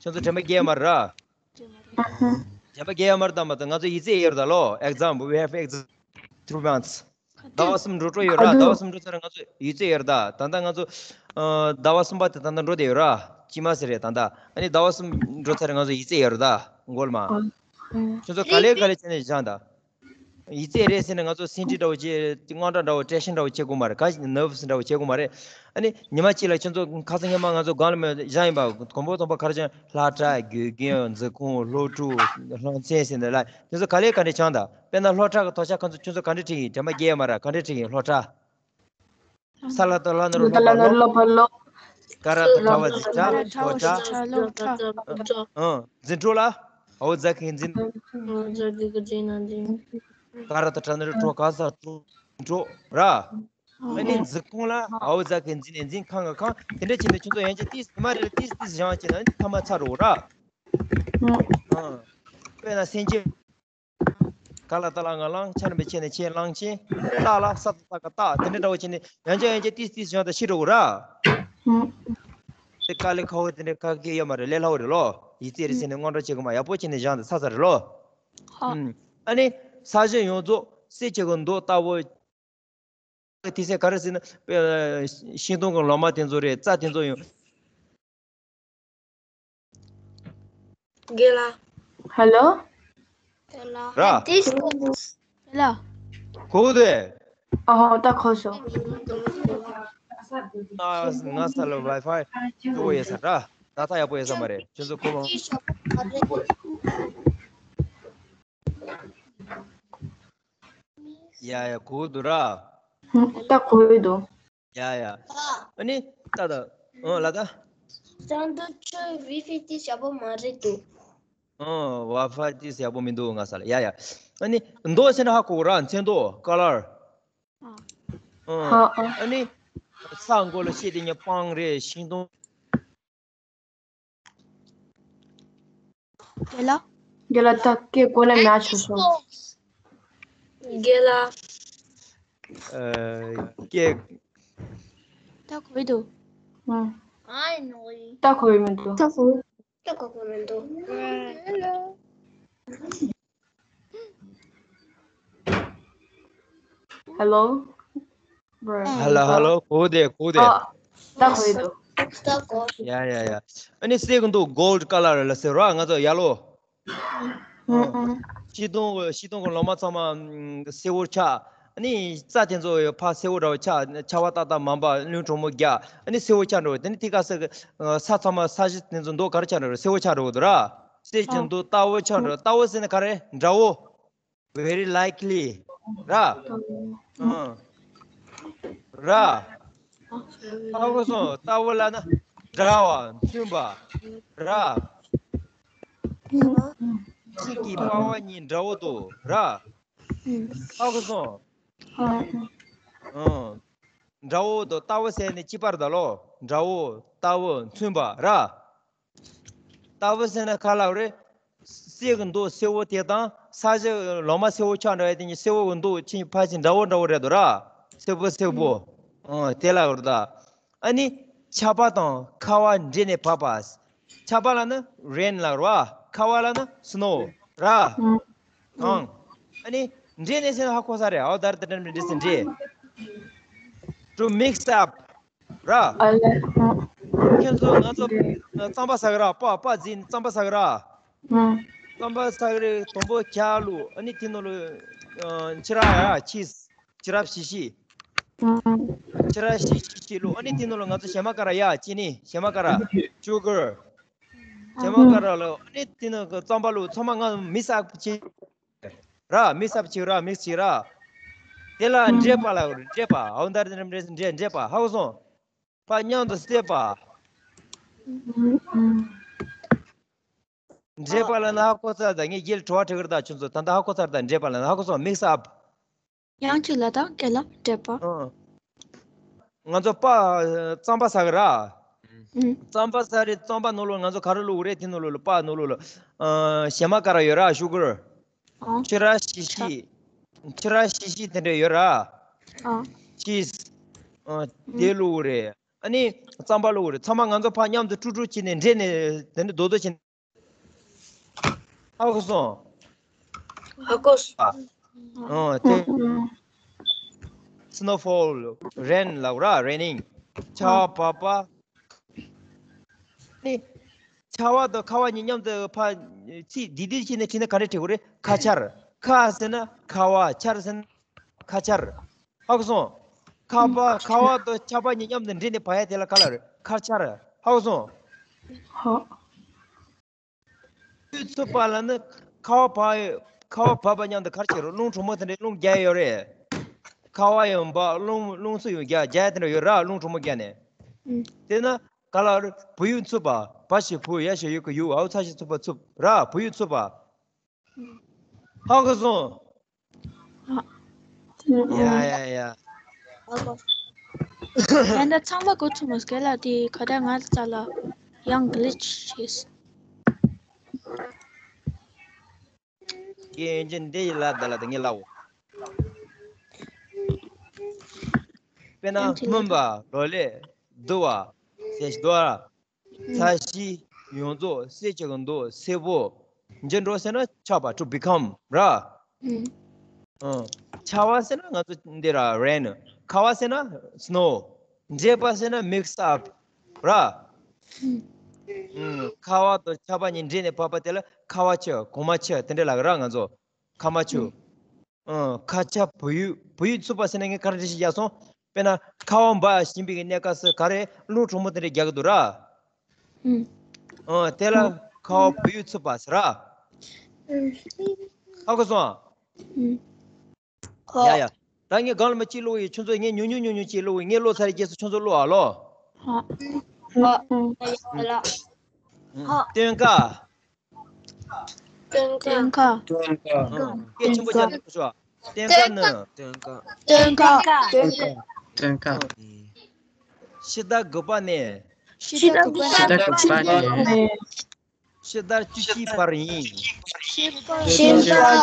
ཁྱོད་ཚོ་དྲན་པ་བརྒྱལ་མ་རེད་ར། དྲན་པ་བརྒྱལ་མ་རེད་ད། མ་ད་ང་ཚོ་ཡིག་ཚད་ཡོད་རེད་ད་ལོ། exam, we have exam two months. ཟླ་བ་གསུམ་འགྲོ་འགྲོ་ཡོད་ར། ཟླ་བ་གསུམ་འགྲོ་ཚར་ང་ཚོ་ཡིག་ཚད་ཡོད་ར་ད། ད་ལྟ་ང་ཚོ་ཨ་ཟླ་བ་གསུམ་པ་དེ་ད་ལྟ་འགྲོ་བསྡད་ཡོད་ར། དཀྱིལ་མ་ཟེར་རེད་ད་ལྟ། ཨ་ནི་ཟླ་བ་གསུམ་འགྲོ་ཚར་ང་ཚོ་ཡིག་ཚད་ཡོད་ར་ད། མགོ་ལ་མ། ཁྱོད་ཚོ་ག་ལེ་ག་ལེ་བྱས་ནས་སྦྱངས་ད། ཡིག་ཚད་རེད་ཟེར་ནས་ང་ཚོ་སེམས་ཁྲལ་འདྲ་བོ་བྱེད། དངངས་སྐྲག་འདྲ་བོ་སྤྲད་ཤིང་འདྲ་བོ་བྱེད་དགོས་མ་རེད། ག་ཞིག་nervous འདྲ་བོ་བྱེད་དགོས་མ་རེད། ཨ་ནི་ཉི་མ་གཅིག་ལ་ཁྱོད་ཚོ་ཁ་སང་ཉི་མ་ང་ཚོ་སྒང་ལ་མོ་སྦྱངས་ཡིན་པ། དང་པོ་དང་པོ་ག་རེ་སྦྱངས། སློབ་གྲྭ། དགེ་རྒན། འཛིན་ཁང་། སློབ་ཕྲུག་སློབ་ཚན་ཟེར་ནས་ལ་དེ་ཚོ་ག་ལེ་ག་འདྲ་སྦྱངས་ད། དཔེར་ན་སློབ་གྲྭ་གི་དོགས་ཆ་ཁ་ཚོ་ཁྱོད་ཚོ་ག་འདྲ་ཁྲིད་ཡིན། དྲན་པ་བརྒྱལ་ཡོད་མ་རེད། ག་འདྲ་ཁྲིད་ཡིན་སློབ་གྲྭ། ས་ལ་ཏ་ལ་ན་རོ་ལོ་པ་ལོ། ཀ་ར་ཏ་ཁྲ་བ་ཛི་ཁྲ་ལོ་ཁྲ། ཨང་། འཛིན་གྲོགས་ལ། ཨའོ་ཛ་གི་འཛིན། ཨའོ་ཛ་གི་གི་འཛིན་ན་འཛིན། ག་ར་ད་དྲ་ན་རི་ཁྲོ་ག་ས་ཁྲོ་ཁྲོ་ར། ཨ་ནི་འཛིན་ཁོང་ལ་ཨའོ་ཛ་གི་འཛིན་ནས་འཛིན་ཁང་གི་ཁང་དེ་འདྲ་བྱས་ནས་ཁྱོད་ཚོ་ཡན་ཆད་ཏིས་མ་རེད་ཏིས་ཏིས་བཞག་བྱས་ན་ཨ་ནི་ཐ་མ་ཚར་རོ་ར། ཨ། དཔེར་ན་སེམས་ཅན། ག་ལ་ད་ལ་ང་གླང་ཆེན་རིན་པོ་ཆེ་ནས་ཆེ་གླང་ཆེན། སྟག་ལ་ས་ད་ས་ག་སྟག་དེ་འདྲ་འདྲ་བོ་བྱས་ནས་ཡང་ཅག་ཡང་ཅག་ཏིས་ཏིས་བྱུང་ད་ཤི་འགྲོ་གི་ར། དེ་དཀའ་ལས་ཁག་པོ་དེ་འདྲ་ཁག་གི་ཡོད་མ་རེད། ལས་སླ་བོ་རེད་ལོ། ཡིད་རྩེ་རེ་ཟེར་ནས་སྔོན་འགྲོ་བྱེད་དགོས་མ་ཡག་པོ་བྱས་ནས་བཞག་འདི་ས་ས་རེད་ལོ། ཨ་ནི་ས་གཞི་ཡོངས་རྫོགས་སེ་ཆེ་གི་མདོག་ལྟ་བུ། དེ་ཚེ་ག་རེ་ཟེར་ན། ཤིང་སྡོང་གི་ལོ་མ་དེ་ཚོ་རེད། རྩྭ་དེ་ཚོ་ཡོང་། དགེ་ལ། ཧ་ལོ། དེ་ལ། ར། དེ་ཤོག་དེ་ལ། གོ་དེ། ཨོ་ད་གོ་སོང་། ཨ་ང་ས་ལ་ཝའི་ཕའི་གཙོ་བོ་ཡོད་ས་ར། ད་ལྟ་ཡག་པོ་ཡོད་ས་མ་རེད། ཁྱོད་ཚོ་གོ་མ། ཡ་ཡ་གོ་འདུག་ར། ད་གོ་འདུག་ཡ་ཡ། ཨ་ནི་ད་ད། ཨོ་ལ་ད། ཙང་དུ་ཆུ་ཝི་ཕི་ཏི་ཞབས་པོ་མ་རེད་འདུག་ཨོ་ཝ་ཕ་ཏི་ཞབས་པོ་མི་འདུག་ང་ས་ལ། ཡ་ཡ། ཨ་ནི་མདོག་ཟེར་ན་ཧ་གོ་ར། མཚན་མདོག་ཀ་ལར། ཨོ། ཨ་ནི་ས་མགོ་ལ་ཤེས་དེ་ཉ་སྤང་རེད། ཤིང་སྡོང་། རྒན་ལགས། རྒན་ལགས་ད་སྐད་གོ་ལ་མེད་ཆོག་སོང་། རྒན་ལགས། ཨ། སྐད། ད་གོ་ཡི་འདུག་ཨ། ད་གོ་ཡི་མི་འདུག་ད་གོ་ད་གོ་གོ་མི་འདུག Hello. Hello, hello. གོ་དེ་གོ་དེ། ཨ། ད་གོ་ཡི་འདུག་ད་གོ་ཡི། ཡ་ཡ་ཡ། ཨ་ནི་སེ་གི་འདུག gold color ལ་ཟེར་རོ། ང་ཚོ་ཡ་ལོ། ཤིང་སྡོང་གི་ཤིང་སྡོང་གི་ལོ་མ་ཚང་མ་སེར་བོ་ཆགས། ཨ་ནི་རྩྭ་དེ་ཚོ་ཕར་སེར་བོ་འདྲ་བོ་ཆགས། ཆར་པ་ཏག་ཏག་མ་འབབ། རླུང་དྲོན་མོ་རྒྱག་ཨ་ནི་སེར་བོ་ཆགས་འགྲོ། དེ་ནི་དེ་ག་ས་ས་ཚང་མ་ས་གཞི་དེ་ཚོ་མདོག་ག་རེ་ཆགས་འགྲོ་རེད། སེར་བོ་ཆགས་འགྲོ་གི་འདུག་ར། སེར་གྱི་མདོག་སྟག་བོ་ཆགས་འགྲོ། སྟག་བོ་ཟེར་ན་ག་རེ། འདྲ་བོ། Very likely. ར། ཨ། ར། ཧ་གོ་སོང་། སྟག་བོ་ལབ་ན་འདྲ་བ་མཐུན་པ་ར། གཅིག་གི་པ་ཕ་གཉིས་འདྲ་བོ་འདུག་ར། ཧ་གོ་སོང་། ཨ། འདྲ་བོ་འདུག་སྟག་བོ་ཟེར་ནས་གཅིག་པ་རེད་ད་ལོ། འདྲ་བོ་སྟག་བོ་མཐུན་པ་ར། སྟག་བོ་ཟེར་ན་ག་ལབ་རེད། སེ་གི་མདོག་སེར་བོ་དེ་དང་ས་གཞི་ལོ་མ་སེར་བོ་ཆགས་འདྲ་བ་དེ་གཉིས། སེར་བོ་གི་མདོག་ཕྱིན་ཕར་ཕྱིན་འདྲ་བོ་འདྲ་བོ་རེད་འདུག་ར། སེར་པོ་སེར་པོ། ཨང་། དེ་ལབ་རེད་ད། ཨ་ནི་ཆར་པ་དང་ཁ་བ་འདྲེས་ནས་བབས་པ། ཆར་པ་ལབ་ན་rain ལབ་རེད་བ། ཁ་བ་ལབ་ན་snow ར། ཨང་། ཨ་ནི་འདྲེས་ནས་ཟེར་ན་ཧ་གོ་ས་རེད། ཨའོ་ད་རེད་ད་རེད་འདྲེས་ཟེར་འདྲེས། To mix up ར། ཨ་ལེ། ཁྱེད་ཚོ་ང་ཚོ་རྩམ་པ་ཟ་གི་ར། པ་པ་འཛིན་རྩམ་པ་ཟ་གི་ར། རྩམ་པ་ཟ་གི་རེད། དང་པོ་ཇ་བླུགས། ཨ་ནི་དེ་ནང་ལ་ཨ་ཕྱུར་ར་ཡ་cheese ཕྱུར་ར་ཞིབ་ཞིབ། ཕྱུར་ར་ཞིབ་ཞིབ་ཞིག་བླུགས། ཨ་ནི་དེ་ནང་ལ་ང་ཚོ་ཞལ་མ་ཀ་ར་ཡ་ཅི་ནི་ཞལ་མ་ཀ་ར་sugar ཞལ་མ་ཀ་ར་བླུགས། ཨ་ནི་དེ་ནང་གི་རྩམ་པ་བླུགས། ཚང་མ་ང་mix up བྱེད། ར། mix up བྱེད་ར། mix བྱེད་ར། དེ་ལ་འདྲེས་པ་ལབ་རེད། འདྲེས་པ། ཨའོ་ད་རེད་འདྲེས་འདྲེས་འདྲེས་པ། ཧ་གོ་སོང་། པ་མཉམ་དུ་བསྲེས་པ། འདྲེས་པ་ལབ་ན་ཧ་གོ་ཚར་ད། ངས་རྗེས་ལ་དྲི་བ་དྲི་གི་རེད་ད་ཁྱོད་ཚོ། ད་ལྟ་ཧ་གོ་ཚར་ད། འདྲེས་པ་ལབ་ན་ཧ་གོ་སོང་། mix up ཡང་ཅིག་ལ་ད་སྐད་ལ་འདྲེས་པ། ཨང་། ང་ཚོ་པ་རྩམ་པ་ཟ་གི་ར། ཨང་། རྩམ་པ་ཟ་རེད། རྩམ་པ་ནང་ལོགས་ང་ཚོ་ག་རེ་བླུགས་རེད། དེ་ནང་ལོགས་ལ་པ་ནང་ལོགས་ལ་ཨ་ཞལ་མ་ཀ་ར་ཡོད་ར། sugar ཨང་། ཕྱུར་ར་ཞིབ་ཞིབ། ཕྱུར་ར་ཞིབ་ཞིབ་དེ་འདྲ་ཡོད་ར། ཨང་། cheese ཨ་དེ་བླུགས་རེད། ཨ་ནི་རྩམ་པ་བླུགས་རེད། ཚང་མ་ང་ཚོ་ཕར་མཉམ་དུ་དཀྲུག་དཀྲུག་བྱས་ནས་འདྲེས་ནས་དེ་འདྲ་རྡོག་རྡོག་བྱས་ནས། ཧ་གོ་སོང་། ཧ་གོ་སོང་། ཨ། ཨོ་དེ། snowfall rain ལབ་ར། raining ཆར་པ་བབས་པ། ནི། ཆར་པ་དང་ཁ་བ་གཉིས་མཉམ་དུ་ཕར་ཚིག་བསྡུས་བསྡུས་བྱས་ནས་བྲིས་ན་ག་འདྲ་བྲིས་དགོས་རེད། ཁ་ཆར། ཁ་ཟེར་ན་ཁ་བ། ཆར་ཟེར་ན་ཁ་ཆར། ཧ་གོ་སོང་། ཁ་བ། ཁ་བ་དང་ཆར་པ་གཉིས་མཉམ་དུ་འདྲེས་ནས་བབས་ཡ་དེ་ལ་ག་ལབ་རེད། ཁ་ཆར། ཧ་གོ་སོང་། ཧ། དུས་ཚོད་པ་ལ་ནི་ཁ་བ་བབས། ཁ་བ་བབས་པ་མཉམ་དུ་ག་རེ་བྱེད་རོགས། རླུང་དྲོན་མོ་དེ་འདྲའི་རླུང་རྒྱག་ཡོད་རེད། ཁ་བ་ཡང་འབབ། རླུང་རླུང་འཚུབ་ཡང་རྒྱག་རྒྱག་དེ་འདྲ་ཡོད་ར། རླུང་དྲོན་མོ་རྒྱག་ནས། ཨུམ། དེ་ན་ ཀ་ལ་བུ་ཡུག་འཚུབ་པ། བ་ཞབས་བུ། ཡ་ཞབས་ཡུ་གུ་ཡུག། འ་ཚ་ཞབས་ཚུགས་པ་འཚུབ་ར། བུ་ཡུག་འཚུབ་པ། ཧ་གོ་སོང་། ཡ་ཡ་ཡ། ད་ལྟ་ཚང་མ་གོ་ཐུབ་མ་སྐད་ལ་དེ་ག་ད་ང་ཚ་ལ་ཡང་གི་ལི་ཆི་ཤེས། སྐད་ཡོན་ཅན་འདི་ཡི་ལ་ད་ལ་ད་ངས་ལའོ། དཔེར་ན་སྨོན་པ། ལོ་ལེགས། བསྡུ་བ། ཟས་བསྡུ་བ། ཚ་ཤི། ཡོངས་རྫོགས། གསེར་གྱི་མདོག་སེར་པོ། འགྱུར་འགྲོ་ཟེར་ན་ཆགས་པ། to become ར། ཨང་། ཆགས་པ་ཟེར་ན་ང་ཚོ་འདི་ར་རེན། ཁ་བ་ཟེར་ན་སི་ནོ། འདྲེས་པ་ཟེར་ན་མིག་སི་ཨབ་ར། ཨང་། ཁ་བ་དང་ཆགས་པ་གཉིས་འདྲེས་ནས་བབས་པ་དེ་ལ་ཁ་བ་ཆུ། གོང་མ་ཆུ་དེ་འདྲ་ལབ་ཀྱི་ར་ང་ཚོ། ཁ་མ་ཆུ། ཨང་། ཁ་ཆ་བུ་ཡུག་བུ་ཡུག་འཚུབ་པ་ཟེར་ན་ངས་ག་རེ་འགྲེལ་བཤད་རྒྱག་སོང་། དཔེར་ན་ཁ་བ་འབབ་བཞིན་པའི་གནས་སྐབས་སུ་ག་རེ་རླུང་དྲོན་མོ་དེ་འདྲ་རྒྱག་གི་འདུག་ར། ཨང་། དེ་ལ་ཁ་བ་བུ་ཡུག་འཚུབ་པ་ཟེར་ར། ཧ་གོ་སོང་ཨ། ཡ་ཡ། ད་ངས་སྒང་ལ་མ་གཅིག་ཀློག་ཡིན། ཁྱོད་ཚོ་ངས་ཉུང་ཉུང་ཉུང་ཉུང་གཅིག་ཀློག་ཡིན། ངས་ཀློག་ཚར་རྗེས་སུ་ཁྱོད་ཚོ་ཀློག་ཨ་ལོ། ཧ། ཧ། སྟོན་ཀ། སྟོན་ཀ། སྟོན་ཀ། སྟོན་ཀ། སྐད་ཆེན་པོ་བྱས་ནས་ཤོད་ཤོག་སྟོན་ཀ་ནི། སྟོན་ཀ། སྟོན་ཀ། སྟོན་ཀ། ཕྱི་ཟླ་དགུ་པ་ནས། ཕྱི་ཟླ་དགུ་པ་ནས། ཕྱི་ཟླ་བཅུ་གཅིག་བར་ཡིན། ཕྱི་ཟླ་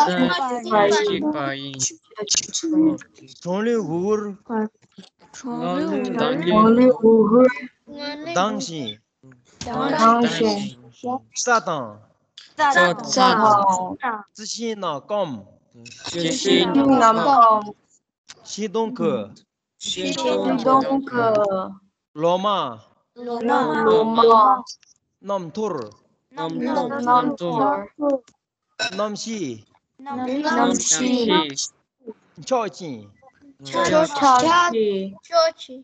བཅུ་གཅིག་བར་ཡིན། གྲང་རླུང་འུར་འུར། གྲང་རླུང་འུར་འུར། ལྡང་ཞིང་། ལྡང་ཞིང་། རྩྭ་དང་། རྩྭ་དང་། རྩི་ཤིང་རྣམས་སྐམ། རྩི་ཤིང་རྣམས་སྐམ། ཤིང་སྡོང་གི། ཤིང་སྡོང་གི། ལོ་མ། ལོ་མ། རྣམས་འཐོར། རྣམས་འཐོར། གནམ་གཤིས། གནམ་གཤིས། འཁྱག་ཅིང་། འཁྱག་ཅིང་།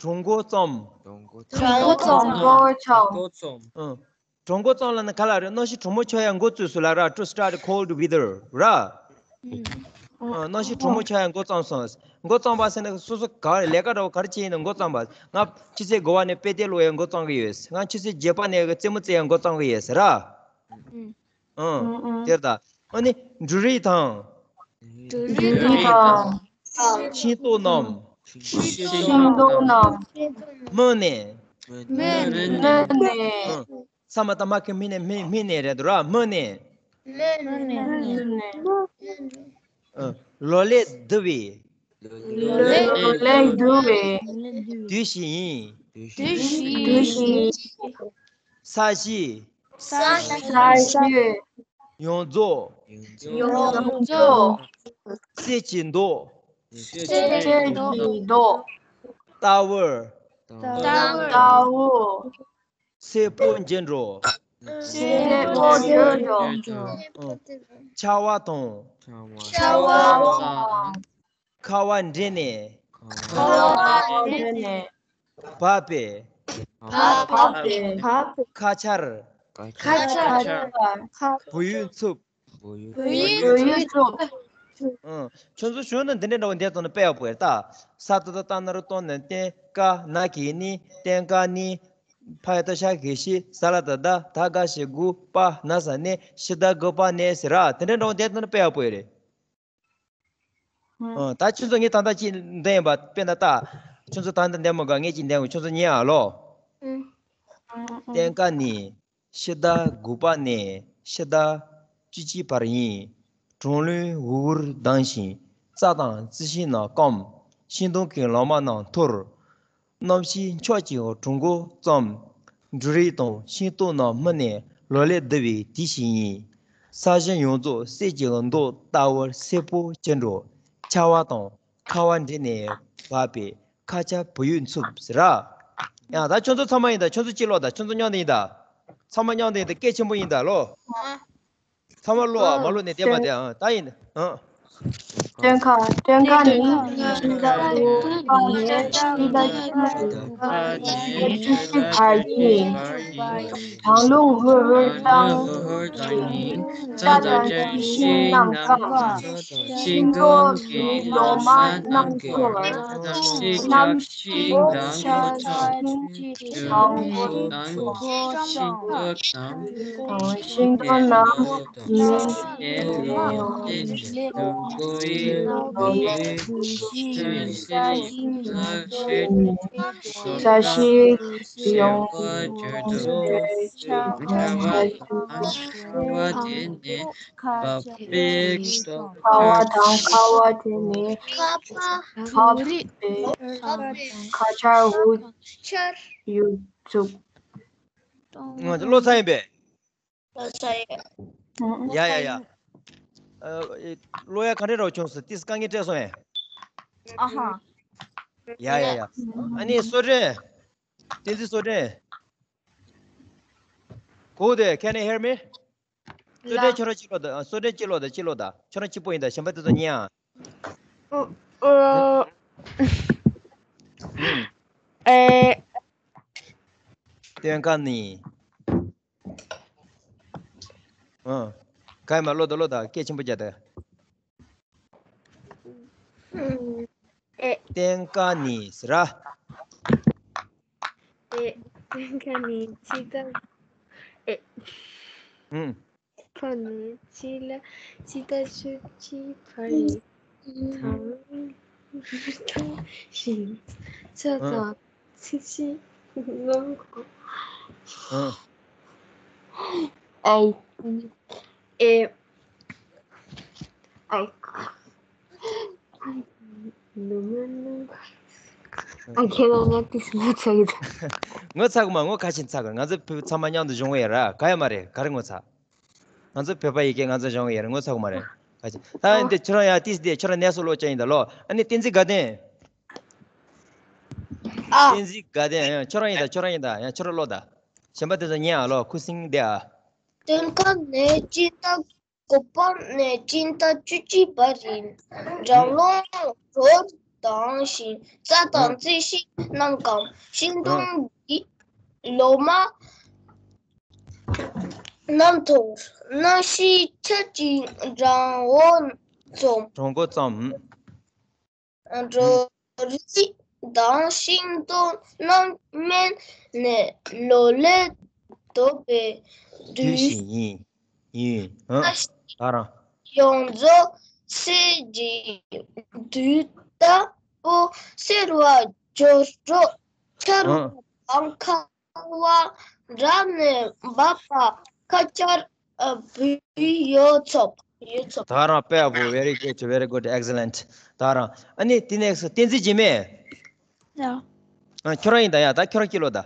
གྲང་མགོ་རྩོམ། གྲང་མགོ་རྩོམ། གྲང་མགོ་རྩོམ། ཨང་། གྲང་མགོ་རྩོམ་ལབ་ན་ག་ལ་རེད། གནམ་གཤིས་གྲང་མོ་ཆགས་ཡ་མགོ་བཙུགས་སོང་ལབ་ར། To start cold weather ར། ཨང་། གནམ་གཤིས་གྲང་མོ་ཆགས་ཡ་མགོ་བརྩམས་སོང་། མགོ་བརྩམས་པ་ཟེར་ན་སོ་སོ་ག་རེ་ལས་ཀ་འདྲ་བོ་ག་རེ་བྱས་ཡིན་ན་མགོ་བརྩམས་པ། ང་ཕྱི་ཚེས་དགུ་པ་ནས་དཔེ་དེབ་ཀློག་ཡ་མགོ་བརྩམས་ཀྱི་ཡོད། ང་ཕྱི་ཚེས་བརྒྱད་པ་ནས་རྩེད་མོ་རྩེ་ཡ་མགོ་བརྩམས་ཀྱི་ཡོད་ཟེར་ར། ཨང་། དེར་ད། ཨ་ནི་འབྲུ་རིགས་དང་། འབྲུ་རིགས་དང་། ཤིང་ཏོག་རྣམས། ཤིང་ཏོག་རྣམས། སྨིན་ནས། སྨིན་ནས། ཨང་། ས་མ་ཏ་མ་ཁི་སྨིན་ནས། སྨིན་སྨིན་ནས་རེད་འདུག་ར། སྨིན་ནས། སྨིན་ནས། ཨང་། ལོ་ལེགས་བསྡུ་བའི། ལོ་ལེགས་བསྡུ་བའི། དུས་ཤིག་ཡིན། དུས་ཤིག་ཡིན། ས་གཞི། ས་གཞི། ཡོངས་རྫོགས། ཡོངས་རྫོགས། གསེར་གྱི་མདོག་གསེར་གྱི་མདོག་ལྟ་བུར། ལྟ་བུར། སེར་པོ་འགྱུར་འགྲོ། སེར་པོ་འགྱུར་འགྲོ། ཨང་། ཆར་པ་དང་། ཆར་པ་དང་། ཁ་བ་འབྲེལ་ནས། ཁ་བ་འབྲེལ་ནས། བབས་པའི། བབས་པའི། ཁ་ཆར། ཁ་ཆར། བུ་ཡུག་འཚུབ། བུ་ཡུག་འཚུབ། ཨང་། ཁྱོད་ཚོ་གཞུང་ན་འདི་འདྲའི་འདྲ་བོ་འདས་ཙང་ན་དཔེ་ཡག་པོ་ཡོད་ད། ས་ཏ་བཏགས་སྟ་ན་རོ་སྟོ་ན་སྟན། ཀ་ན་གི་ནི། སྟན་ཀ་ནི། ཕ་ཡ་བཏགས་ཕྱ་གི་ཕྱིས། ས་ལ་བཏགས་སྡ། ད་ག་ཞབས་གུ་པ། ན་ས་ནས། ཕྱི་ཟླ་དགུ་པ་ནས་ཟེར་ར། དེ་འདྲའི་འདྲ་བོ་འདས་ཙང་ན་དཔེ་ཡག་པོ་ཡོད་རེད། ཨང་། ད་ཁྱོད་ཚོ་ངས་ད་ལྟ་ཅིག་འདོན་ཡིན་པ། དཔེར་ན་ད། ཁྱོད་ཚོ་ད་ལྟ་འདོན་མ་དགོས། ངས་ཅིག་འདོན་དགོས། ཁྱོད་ཚོ་ཉན་ཨ་ལོ། ཨང་། སྟན་ཀ་ནི། ཕྱི་ཟླ་དགུ་པ་ནས་ཕྱི་ཟླ་བཅུ་གཅིག་བར་ཡིན། གྲང་རླུང་འུར་འུར་ལྡང་ཞིང་། རྩྭ་དང་རྩི་ཤིང་རྣམས་སྐམ། ཤིང་སྡོང་གི་ལོ་མ་རྣམས་འཐོར། གནམ་གཤིས་འཁྱག་ཅིང་གྲང་མགོ་རྩོམ། འབྲུ་རིགས་དང་ཤིང་ཏོག་རྣམས་སྨིན་ནས་ལོ་ལེགས་བསྡུ་བའི་དུས་ཤིག་ཡིན། ས་གཞི་ཡོངས་རྫོགས་གསེར་གྱི་མདོག་ལྟ་བུར་སེར་པོ་འགྱུར་འགྲོ། ཆར་པ་དང་ཁ་བ་འབྲེལ་ནས་བབས་པའི་ཁ་ཆར་བུ་ཡུག་འཚུབ་ཟེར་ར། ཡང་ད་ཁྱོད་ཚོ་ཚང་མ་ཡིན་ད། ཁྱོད་ཚོ་གཅིག་ཀློག་ད། ཁྱོད་ཚོ་མཉམ་དུ་ཡིན་ད། ཚང་མ་མཉམ་དུ་ཡིན་ད། སྐད་ཆེན་པོ་ཡིན་ད་ལོ། ཚང་མ་ཀློག་ཨ། མ་ཀློག་ནས་བསྡད་པ་དེ་ཨང་། ད་ཡིན་ཨང་། སྟོན་ཁ། སྟོན་ཁ་ནི་ཕྱི་ཟླ་དགུ་པ་ནས་ཕྱི་ཟླ་བཅུ་དགུ་བར་ཡིན། གྲང་རླུང་ཧུར་ཧུར་དང་། རྩྭ་དང་རྩི་ཤིང་རྣམས་སྐམ། ཤིང་སྡོང་གི་ལོ་མ་རྣམས་འཐོར། གནམ་ཤིང་ཤིང་དང་ཤིང་ཏོག་དང་། ཤིང་ཏོག་རྣམས་ནི་ས་གཞི་ཡོངས་ཁ་བ་དང་། ཁ་བ་དེ་ནི་ཁ་བ་དང་། ཁ་ཆར་འུ་ཆར་ཡུག་འཚུབ། ང་ཚོ་ཀློག་ཚར་ཡིན་པས། ཀློག་ཚར་ཡིན། ཡ་ཡ་ཡ། ཨ། ཀློག་ཡ་ག་འདྲ་རོགས་བྱུང་སོང་། ཏིས་དཀའ་ངལ་སྤྲད་སོང་ངས། ཨ་ཧ། ཡ་ཡ་ཡ། ཨ་ནི་སོ་བྲན། བསྟན་འཛིན་སོ་བྲན། གོ་དེ། Can you hear me? སོ་བྲན་ཁྱོད་རང་གཅིག་ལོ་ད། སོ་བྲན་གཅིག་ལོ་ད། གཅིག་ལོ་ད། ཁྱོད་རང་གཅིག་པོ་ཡིན་ད། གཞན་པ་དེ་ཚོ་ཉན་ཨ། ཨོ། ཨོ། ཨུམ། ཨེ། སྟོན་ཁ་ནི། ཨ། ག་ཡ་མ་ལོ་ད། ལོ་ད། སྐད་ཆེན་པོ་རྒྱག་ད། ཨེ། སྟོན་ཁ་ནི་ཟེར་ར། ཨེ། སྟོན་ཁ་ནི་ཕྱི་ཟླ། ཨེ། ཨུམ། ཁ་ནི་ཕྱི་ལ་ཕྱི་ཟླ་བཅུ་གཅིག་བར་ཡིན། གྲང་ཤིང་ཚ་དང་ཚི་ཆི་ནམ་གོ། ཨེ། ཨེ། ཨེ། ནུ་མ་ནུ། ཨ། ཁྱེད་རང་ང་ཏིས་ངོ་ཚ་གི་འདུག་ངོ་ཚ་གི་མ། ངོ་ཁ་ཆེ་ཚ་གི། ང་ཚོ་བོད་ཚང་མ་མཉམ་དུ་སྦྱོང་གི་ཡོད་ར། ག་ཡ་མ་རེད། ག་རེ་ངོ་ཚ། ང་ཚོ་བོད་པ་ཡི་གེ་ང་ཚོ་སྦྱོང་གི་ཡོད་ར། ངོ་ཚ་གི་མ་རེད། ཁ་ཆེ། ད་འདི་ཁྱོད་རང་ཡ་ཏིས་འདི་ཁྱོད་རང་གནས་སུ་ལོག་ཅན་ཡིན་ད་ལོ། ཨ་ནི་བསྟན་འཛིན་དགའ་ལྡན། ཨ། བསྟན་འཛིན་དགའ་ལྡན། ཡང་ཁྱོད་རང་ཡིན་ད། ཁྱོད་རང་ཡིན་ད། ཡང་ཁྱོད་རང་ལོ་ད། གཞན་པ་དེ་ཚོ་ཉན་ཨ་ལོ། ཁུ་སིང་དེ་ཨ། སྟོན་ཁ་ནི་ཕྱི་ཟླ་དགུ་པ་ནས་ཕྱི་ཟླ་བཅུ་གཅིག་བར་ཡིན། གྲང་རླུང་ཧུར་ལྡང་ཞིང་། རྩྭ་དང་རྩི་ཤིང་རྣམས་སྐམ། ཤིང་སྡོང་གི་ལོ་མ་རྣམས་འཐོར། གནམ་ཤིང་ཆར་གྱིས་གྲང་འོ་འཛོམས། གྲང་འོ་འཛོམས། འབྲུ་རིགས་དང་ཤིང་ཏོག་རྣམས་སྨན་ནི་ལོ་ལས་ལྡོག་པའི་དུས་དུས་ཤིག་ཡིན། ཡིན། ཨ། ད་རང་། ཡོངས་རྫོགས་ཚེས་ཀྱི་དུས་ལྟ་བུ་སེར་བ་སྦྱོར་སྒྲོ། ཆར་ཨ། དང་ཁ་བ་འདྲ་ནས་འབབ་པ། ཁ་ཆར་ཨ་བུ་ཡོ་ཚོགས། ཡོ་ཚོགས། ད་རང་དཔེ་ཡག་པོ། very good, very good, excellent. ད་རང་། ཨ་ནི་དེ་ནས་བསྟན་འཛིན་འཇིགས་མེད། ཡ། ཨ། ཁྱོད་རང་ཡིན་ད་ཡ། ད་ཁྱོད་རང་གཅིག་ལོ་ད།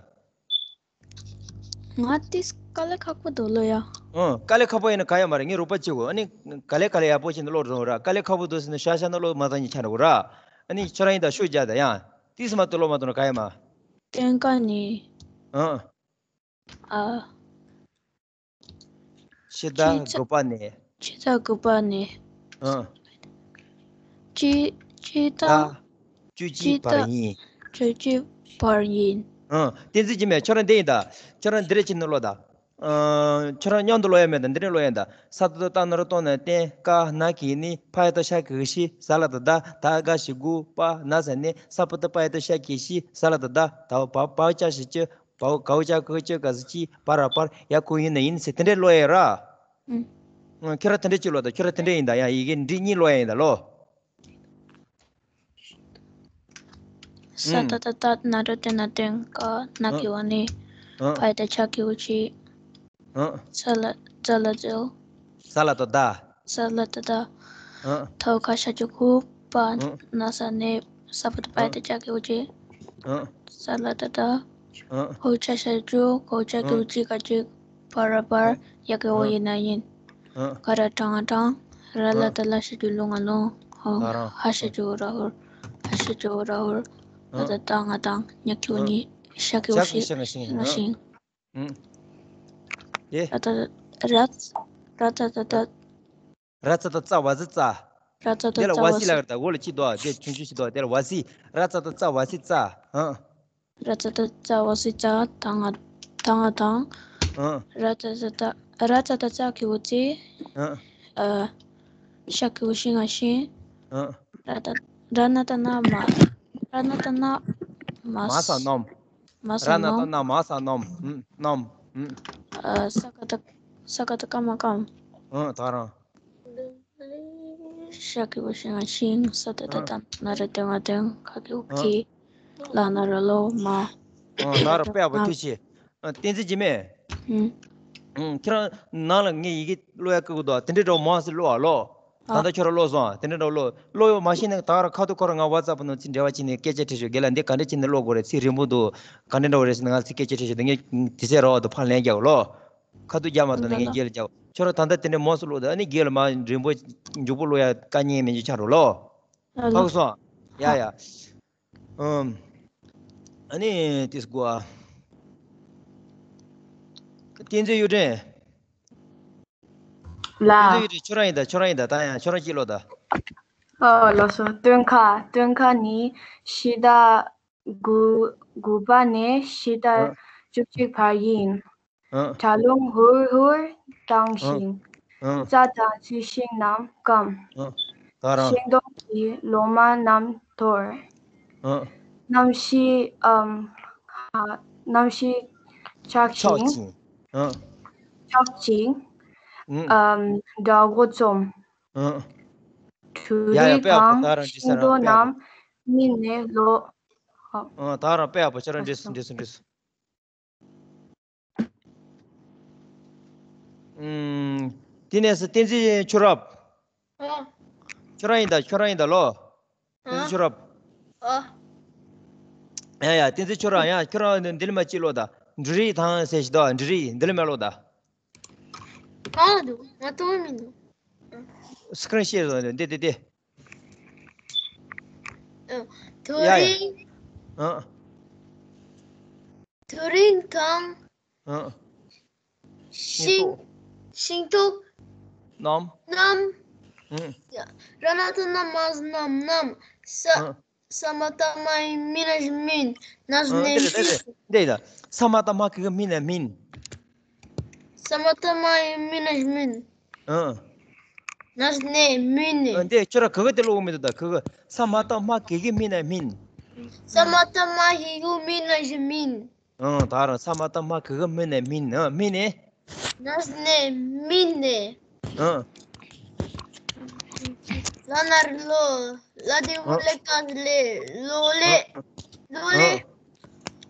ང་ཏིས་དཀའ་ལས་ཁག་པོ་འདུག་ལོ་ཡ། ཨ། དཀའ་ལས་ཁག་པོ་ཡིན་ན་ག་ཡ་མ་རེད། ངས་རོགས་པ་བྱེད་དགོས། ཨ་ནི་ག་ལེ་ག་ལེ་ཡག་པོ་བྱས་ནས་ཀློག་རོགས་ར། དཀའ་ལས་ཁག་པོ་འདུག་ཟེར་ནས་ཤ་ཤ་ནས་ཀློག་མ་བཏང་ཉིན་ཆ་འགྲོ་གོ་ར། ཨ་ནི་ཁྱོད་རང་ཡིན་ད་ཤུགས་རྒྱག་ད་ཡ། ཏིས་མ་གཏོགས་ཀློག་མ་གཏོང་ན་ག་ཡ་མ། སྟོན་ཁ་ནི། ཨ། ཨ། ཕྱི་ཟླ་ཕྱི་ཟླ་དགུ་པ་ནས། ཕྱི་ཟླ་དགུ་པ་ནས། ཨ། ཕྱི་ཕྱི་ཟླ་ཟླ་བཅུ་གཅིག་ཕྱི་ཟླ་བར་ཡིན། བཅུ་གཅིག་བར་ཡིན། ཨ། བསྟན་འཛིན་འཇིགས་མེད། ཁྱོད་རང་འདི་ཡིན་ད། ཁྱོད་རང་འདི་རེད་ཅེས་ནས་ཀློག་ད། ཨ། ཁྱོད་རང་མཉམ་དུ་ཀློག་ཡ་མེད་ད། འདི་རེད་ཀློག་ཡ་ད། ས་ཏོག་ཏོ་ཏ་ན་རོ་ཏོ་ན་བསྟན། ཀ་ན་གི་ནི། ཕ་ཡ་ཏོ་ཤ་གི་གུ་ཤི། ས་ལ་ཏ་ད། ད་ག་ཤི་གུ། པ་ན་ས་ནི། ས་པ་ཏོ་པ་ཡ་ཏོ་ཤ་གི་ཤི། ས་ལ་ཏ་ད། ད་བ་བ་ཅ་ཤི་ཅི། བའོ་གའོ་ཅ་གུ་ཅི་ག་ས་ཅི། པ་ར་པར། ཡ་གུ་ཡིན་ན་ཡིན་ཟེར་དེ་འདྲས་ཀློག་ཡ་ར། ཨུམ། ཁྱོད་ར་དེ་འདྲས་ཅིག་ཀློག་ད། ཁྱོད་ར་དེ་འདྲས་ཡིན་ད་ཡ། ཡི་གེ་འབྲི་གཉིས་ཀློག་ཡ་ཡིན་ད་ལོ། ས་ཨུམ། ཏ་ཏ་ཏ་ན་རོ་ཏེ་ན་བསྟན། ཀ་ན་ཨ། གི་བ་ནི། ཨ། ཕ་ཡ་ཏ་ཆ་གི་གུ་ཅི། ཨ། ས་ལ་ཙ་ལ་ཙོ། ས་ལ་ཏ་ད། ས་ལ་ཏ་ད། ཨ། ཐའོ་ཁ་ཤ་ཅུ་གུ། པ་ཨ། ན་ས་ནི། ས་པ་ཏ་པ་ཡ་ཏ་ཅ་གི་གུ་ཅི། ཨ། ས་ལ་ཏ་ད། ཨ། ཧོ་ཆ་ཤ་ཅུ། གའོ་ཅ་གི་གུ་ཅི་ག་ཅི། པ་ར་པར། ཡ་གི་འོ་ཡིན་ན་ཡིན། ཨ། ག་ར་གྲང་ང་གྲང་། ར་ལ་ཏ་ལ་ཤ་ཅུ་ལུ་ང་ལུང་། ཧོ། ད་རང་། ཧ་ཤ་ཅུ་འོ་ར་ཧོར། ཧ་ཤ་ཅུ་འོ་ར་ཧོར། ཨ། ད་ད་ང་དང་། ཉ་གི་འོ་ཉི། ཤ་གི་འོ་ཤ་ཤི། ཤ་གི་ཤ་ཤིང་། ང་ཤིང་། ཨུམ། དེ། ར་ཏ་ར། ར་ཏ་ཏ་ཏ། ར་ཙ་ཏ་ཙ་བ་ཟི་ཙ། ར་ཙ་ད་དེ་ལ་ཙ་ཝ་བ་སི་སི། ལབ་རེད་ད། འོག་ལ་གཅིག་འདུག་ཨ། དེ་ཆུང་ཆུང་ཞིག་འདུག་ཨ། དེ་ལ་བ་སི། ར་ཙ་ད་ཙ་ཝ་སི་ཙ། ཨང་། ར་ཙ་ད་ཙ་ཝ་སི་ཙ། ད་ང་ད་ང་དང་། ཨང་། ར་ཙ་ད་ཙ། ར་ཙ་ད་ཙ་གི་གུ་ཙི། ཨང་། ཨ། ཤ་གི་གུ་ཤི་ང་ཤིང་། ཨང་། ར་ད། ར་ན་ད་ན་མ། ར་ན་ད་ན་མ། མ་ས་སྣོམ། མ་ས་ར་ན་ད་སྣོམ། ན་མ་ས་སྣོམ། ཨུམ། སྣོམ། ཨུམ། ཨ། ས་ཀ་ད། ས་ཀ་ད་ཀ་མ་སྐམ། ཨང་། ད་རང་། ཤ་གི་གུ་ཤི་ང་ཤིང་། ས་ད་ད་ད། ན་ར་དོན་ང་དོན། ག་གི་གུ་གི། ལ་ན་རོ་ལོ། མ། ཨང་། ད་རང་དཔེ་ཡག་པོ་ཐུགས་རྗེ་ཆེ། ཨ། བསྟན་འཛིན་འཇིགས་མེད། ཨུམ། ཨུམ། ཁྱེད་རང་ནང་ལ་ངས་ཡི་གེ་ཀློག་ཡ་བཀོད་གི་འདུག་དེ་འདྲའི་འདྲ་བོ་མང་སེ་ཀློག་ཨ་ལོ། ད་ཨ། ལྟ་ཁྱོད་རང་ཀློག་སོང་། དེ་འདྲའི་འདྲ་བོ་ཀློག་ཀློག་ཡོད་མ་ཤེས་ན་ད་ག་རང་ཁ་ཐུག་ཁོ་རང་ང་ཝ་ཙབ་ནང་ཅིག་འབྲེལ་བ་བྱས་ནས་སྐད་ཆ་དྲིས་ཤོག་རྒན་ལགས། འདི་ག་འདྲ་བྱས་ནས་ཀློག་དགོས་རེད། ཚིག་རིང་པོ་འདུག་ག་འདྲ་འདྲ་བོ་རེད་ཟེར་ན་ང་ཚོས་སྐད་ཆ་དྲིས་ཤོག་དེ་ངས་དེ་ཚེ་ར་བ་དང་ཕར་ལན་རྒྱག་གོ་ལོ། ཁ་ཐུག་རྒྱག་མ་ཐུབ་ན་ལ་ངས་ལ། རྒན་ལ་རྒྱག་ཆོ་ར་ད་ལྟ་དེ་འདྲའི་མང་སེ་ཀློག་དང་། ཨ་ནི་རྒན་ལ་མ་རིང་པོ་མགྱོགས་པོ་ཀློག་ཡ་དཀའ་ངལ་མེད་རྒྱུ་ཆགས་འགྲོ་ལོ། ཨ་ལོ། ཧ་གོ་སོང་། ཡ་ཡ། ཨམ། ཨ་ནི་དེ་སྒོ་ཨ། བསྟན་འཛིན་གཡུ་སྒྲོན། ལ། བསྟན་འཛིན་གཡུ་སྒྲོན། ཁྱོད་རང་ཡིན་ད། ཁྱོད་རང་ཡིན་ད། ད་ཡང་ཁྱོད་རང་གཅིག་ཀློག་ད། ཨོ་ལགས་སོ། སྟོན་ཁ། སྟོན་ཁ་ནི་ཕྱི་ཟླ་དགུ་དགུ་པ་ནས་ཕྱི་ཟླ་ཨ། བཅུ་གཅིག་བར་ཡིན། ཨ། དྲག་རླུང་ཧུར་ཧུར་བཏང་ཨ། ཞིང་། ཨ། རྩྭ་དང་རྩི་ཤིང་རྣམས་སྐམ། ཨ། ད་རང་། ཤིང་སྡོང་གི་ལོ་མ་རྣམས་འཐོར། ཨ། གནམ་གཤིས་ཨམ། ཧ། གནམ་གཤིས་ཆག་ཆག་ཅིང་། ཅིང་། ཨ། ཆག་ཅིང་། ཨུམ། ཨམ། བྲག་འགོ་རྩོམ། ཨ། དྲུ་ཡ་ཡ། རིགས་དཔེ་ཡག་པོ། དང་ད་རང་འདྲི་ས་ཤིང་རང་ཏོག་དཔེ་ཡག་པོ། རྣམས་སྨིན་ནས་ལོ། ཨ། ད་རང་དཔེ་ཡག་པོ། ཁྱོད་རང་འདྲི་སོང་། འདྲི་སོང་། འདྲི་སོང་། ཨུམ། དེ་ནས་སུ་བསྟན་འཛིན་ཆོས་རབ། ཨ། ཁྱོད་རང་ཡིན་ད། ཁྱོད་རང་ཡིན་ད་ལོ། བསྟན་འཛིན་ཨ། ཆོས་རབ། ཨ། ཡ་ཡ། བསྟན་འཛིན་ཆོས་རབ། ཡ། ཁྱོད་རང་འདི་ལ་མ་གཅིག་ཀློག་ད། འབྲུ་རིགས་དང་ཟེར་ཞིག་ད། འབྲུ་རིགས་འདི་ལ་མ་ཀློག་ད། གང་ལ་འདུག་ང་མཐོང་མི་འདུག་སི་ཀི་རིན་ཤེར་བཟོ་འདི་འདི་འདི། ཨ། དུ་ཡ་ཡ། རིང་། ཨ། དུ་རིང་དང་། ཨ། ཤིང་། ཤིང་ཏོག་ཤིང་ཏོག་རྣམས། རྣམས། ཨུ། ར་ན་ད་ན་མ་ས་རྣམས། རྣམས། ས། ཨ། ས་མ་ཏ་མ་ཡི་མི་ན་ཞིག་སྨིན། ན་ཞིག་ཨ། ནས་འདི་རེད། འདི་རེད། འདི་རེད། ས་མ་ཏ་མ་གི་གུ་སྨིན་ན་སྨིན། ས་མ་ཏ་མ་ཡི་མི་ན་ཞིག་སྨིན། ཨ། ན་ཞིག་ནས་སྨིན་ནས། ཨ། འདི་ཁྱོད་ར་གི་གུ་དེ་ཀློག་གི་མི་འདུག་ད་གི་གུ། ས་མ་ཏ་མ་གི་གུ་སྨིན་ན་སྨིན། ས་མ་ཏ་མ་གི་གུ་སྨིན་ན་ཞིག་སྨིན། ཨང་། ད་རང་ས་མ་ཏ་མ་གི་གུ་སྨིན་ནས་སྨིན། ཨང་། སྨིན་ནས། ན་ཞིག་ནས་སྨིན་ནས། ཨང་། ལ་ན་རོ་ལོ། ལ་དེ་བུ་ལེ་ཀ་ལེ། ལོ་ལེ། ཨང་། ལོ་ལེ། ཨང་།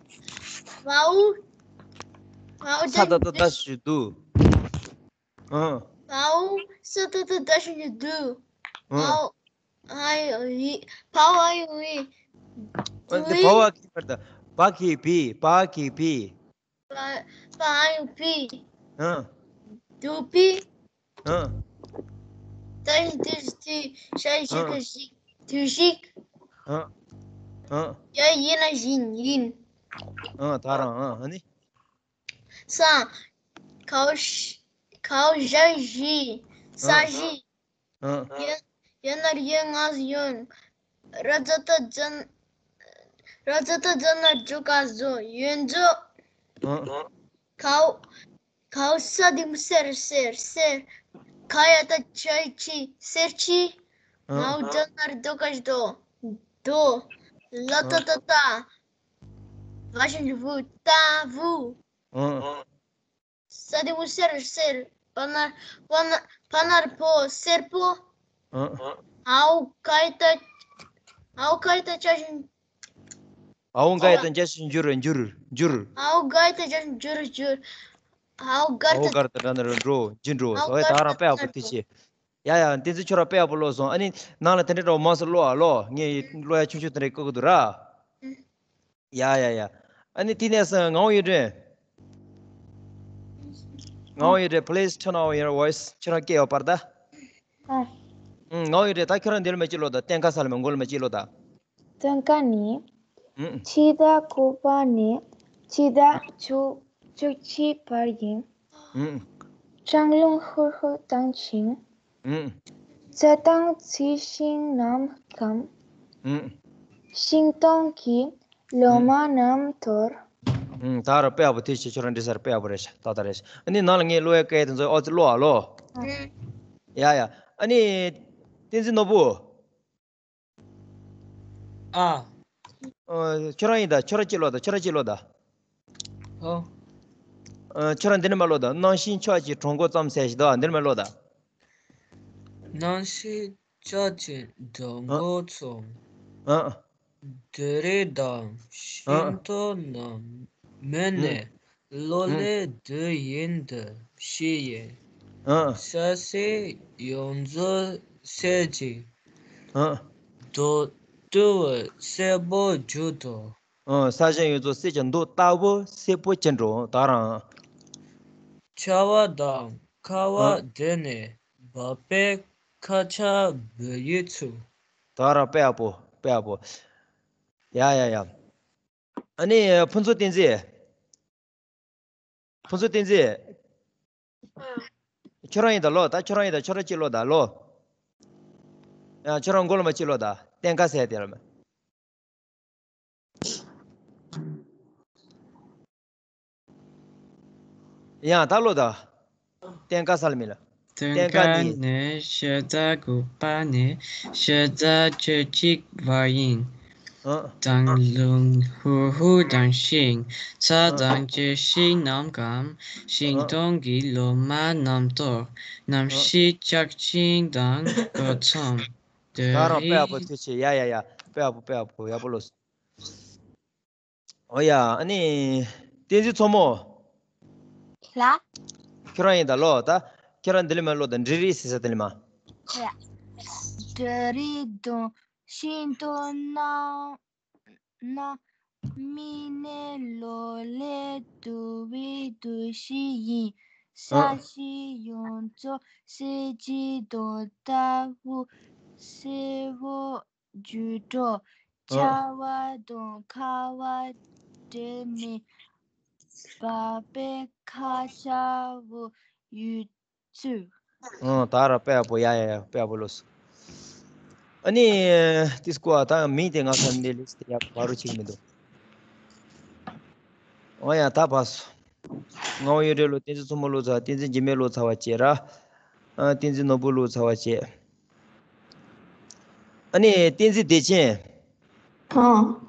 བའོ། བའོ་ས་ད་ད་ད་ཞིག་འདུག་ཨང་། བའོ་ས་ད་ད་ད་ཞིག་འདུག་ཨང་། བའོ། ཨ་ཡོ་ཡི། བ་བ་ཡོ་ཡི། ཨ། འདི་བ་བ་གི་བར་དུ། བ་གི་བི། བ་གི་བི། བ། བ་ཡོ་བི། ཨ། དུ་བི། ཨ། ད་ཞིག་དུ་ཞིག་དུ། ཞ་ཞིག་གི་ཞིག་དུ་ཞིག་ཨ། ཨ། ཡ་ཡིན་ན་ཡིན། ཡིན། ཨ། ད་རང་། ཨ། ཨ་ནི། ས། གའོ་ཞ། གའོ་ཞ་ཞི། ས་ཞི། ཨ། ཡ། ཡ་ན་རོ་ཡ་ང་ས་ཡོན། ར་ཛ་ད་ཛ་ན། ར་ཛ་ད་ཛ་ན་རྫོ་ག་རྫོ། ཡོན་རྫོ། ཨ། གའོ། གའོ་ས་དེ་མོ་སེར། སེར། སེར། ག་ཡ་ད་ཇ་ཡི་ཇི། སེར་ཇི། ཨ། ངའོ་ཛ་ན་རོ་དོ་ག་ཞབས་དོ། དོ། ལ་ད་ད་ལྟ། བ་ཞབས་ཀྱུ་བུ། ལྟ་བུ། ཨ། ས་དེ་མོ་སེར། སེར། བ་ན། བ་ན། བ་ན་རོ་བོ། སེར་བོ། ཨ། འའོ་ག་ཡ་ད། འའོ་ག་ཡ་ད་ཇ་ཞབས། འའོ་ག་ཡ་ད་ཇ་ཞབས་ཀྱུ་འགྱུར། འགྱུར། འགྱུར། འའོ་ག་ཡ་ད་ཇ་ཞབས་ཀྱུ་འགྱུར། འགྱུར། འའོ་གར། འའོ་གར་ད་འགྲོ་ན་རོ་འགྲོ། འགྱུར་འགྲོ། འའོ་ཨོ་ད་གར་རང་ད་དཔེ་ཡག་པོ་ཐུགས་རྗེ་ཆེ། ཡ་ཡ། བསྟན་འཛིན་ཁྱོད་རང་དཔེ་ཡག་པོ་ཀློག་སོང་། ཨ་ནི་ནང་ལ་དེ་འདྲ་འདྲ་བོ་མང་སེ་ཀློག་ཨ་ལོ། ངས་ཀློག་ཡ་ཆུང་ཆུང་དེ་འདྲ་བཀོད་ཀྱི་འདུག་ར། ཡ་ཡ་ཡ། ཨ་ནི་དེ་ནས་སུ་ངག་དབང་གཡུ་སྒྲོན། ངག་དབང་གཡུ་སྒྲོན། Please turn on your voice. ཁྱོད་རང་སྐད་ཡོད་པར་ད། ཨ། ཨུམ། ངག་དབང་གཡུ་སྒྲོན། ད་ཁྱོད་རང་འདི་ལ་མ་གཅིག་ཀློག་ད། སྟོན་ཁ་ས་ལ་མ་མགོ་ལ་མ་གཅིག་ཀློག་ད། སྟོན་ཁ་ནི། ཨུམ། ཕྱི་ཟླ་དགུ་པ་ནས་ཕྱི་ཟླ་བཅུ་བཅུ་གཅིག་བར་ཡིན། ཨུམ། གྲང་རླུང་ཧུར་ཧུར་བཏང་ཞིང་། ཨུམ། ས་དང་ཚིགས་ཤིང་རྣམས་སྐམ། ཨུམ། ཤིང་སྡོང་གི་ལོ་མ་རྣམས་འཐོར། ཨུམ། ད་ར་དཔེ་ཡག་པོ། ཐུགས་རྗེ་ཆེ། ཁྱོད་རང་འགྲིག་ས་རེད། དཔེ་ཡག་པོ་རེད་ཤག་ཏག་ཏག་རེད་ཤག་ཨ་ནི་ནང་ལ་ངས་ཀློག་ཡ་སྐད་དེ་ཚོ་ཨོ་ཙི་ཀློག་ཨ་ལོ། ཨ། ཡ་ཡ། ཨ་ནི། བསྟན་འཛིན་ནོར་བུ། ཨ། ཨ། ཁྱོད་རང་ཡིན་ད། ཁྱོད་རང་གཅིག་ཀློག་ད། ཁྱོད་རང་གཅིག་ཀློག་ད། ཨོ། ཨ། ཁྱོད་རང་འདི་ནས་མར་ཀློག་ད། གནམ་ཤིང་ཁྱོགས་ཀྱི་གྲོང་སྒོ་ཙམ་ཟེར་ཞིག་ད། འདི་ནས་མར་ཀློག་ད། གནམ་ཤིང་ཁྱོགས་ཀྱི་གྲོང་སྒོ་ཙམ། ཨ། བདུད་རིགས་དང་ཤིང་ཏོག་རྣམས་མུན་ནས་གློ་ལེན་དུས་ཡུན་དུ་ཞིག་ཡིན། ས་གཞི་ཡོངས་རྫོགས་གསེར་གྱི་རྡོ་རྡོ་བོ་སེར་པོ་འགྱུར་དོ། ཨ། ས་གཞི་ཡོངས་རྫོགས་གསེར་གྱི་མདོག་ལྟ་བུ་སེར་པོ་ཅན་འགྲོ་ད་རང་། ཆར་པ་དང་ཁ་བ་ཨ། དེ་ནི་འབབ་པའི་ཁ་ཆར་བུ་ཡུག་ཚུ། ད་ར་དཔེ་ཡག་པོ། དཔེ་ཡག་པོ། ཡ་ཡ་ཡ། ཨ་ནི་ཕུན་ཚོགས་བསྟན་འཛིན། ཕུན་ཚོགས་བསྟན་འཛིན། ཁྱོད་རང་ཡིན་ད་ལོ། ད་ཁྱོད་རང་ཡིན་ད། ཁྱོད་རང་གཅིག་ཀློག་ད་ལོ། ཡང་ཁྱོད་རང་མགོ་ལ་མ་གཅིག་ཀློག་ད། བསྟན་དགའ་ཟེར་དེ་ལ་མ། ཡང་ད་ཀློག་ད། བསྟན་དགའ་ས་ལ་མི་ལ། བསྟན་དགའ་ནི་ཤེལ་རྫ་དགུ་པ་ནས་ཤེལ་རྫ་བཅུ་གཅིག་བར་ཡིན། ཨ། དང་རླུང་ཧུར་ཧུར་དང་ཤིང་ཚ་དང་བཅུད་ཤིང་རྣམས་སྐམ། ཤིང་སྡོང་གི་ལོ་མ་རྣམས་འཐོར། གནམ་གཤིས་འཁྱགས་ཤིང་དང་སྒོ་ཚང་། ད་རང་དཔེ་ཡག་པོ། ཐུགས་རྗེ་ཆེ། ཡ་ཡ་ཡ། དཔེ་ཡག་པོ། དཔེ་ཡག་པོ། ཡག་པོ་ལོས། ཨོ་ཡ། ཨ་ནི། བསྟན་འཛིན་མཚོ་མོ། ལ། ཁྱོད་རང་ཡིན་ད་ལོ། ད་ཁྱོད་རང་འདི་ལས་མར་ཀློག་ད། འབྲུ་རིགས་ཟེར་ས་དེ་ལས་མར། ཡ། འབྲུ་རིགས་དང་ཤིང་ཏོག་རྣམས་རྣམས་མུན་ནས་གློ་ལེན་དུས་ཡུན་དུ་ཞིག་ཡིན། ས་ཨ། གཞི་ཡོངས་རྫོགས་གསེར་གྱི་མདོག་ལྟ་བུ་སེར་པོ་འགྱུར་འགྲོ། ཨ། ཆར་པ་དང་ཁ་བ་དེ་ནི་འབབ་པའི་ཁ་ཆར་བུ་ཡུག་ཚུ། ཨ། ད་ར་དཔེ་ཡག་པོ། ཡ་ཡ་ཡ། དཔེ་ཡག་པོ་ལོས། ཨ་ནི་ཏིས་ཀོ་ཨ། ད་མིང་དེ་ང་ཚོ་འདི་ལིས་ཏེ་ཡག་པོ་རུ་ཆིག་མི་འདུག་ཨོ་ཡ། ད་བ་སོ། ངག་དབང་གཡུ་སྒྲོན་ཀློག་བསྟན་འཛིན་མཚོ་མོ་ཀློག་ཚར། བསྟན་འཛིན་འཇིགས་མེད་ཀློག་ཚར་བ་བྱས་ར། ཨ། བསྟན་འཛིན་ནོར་བུ་ཀློག་ཚར་བ་བྱས། ཨ་ནི་བསྟན་འཛིན་བདེ་ཆེན། ཧང་།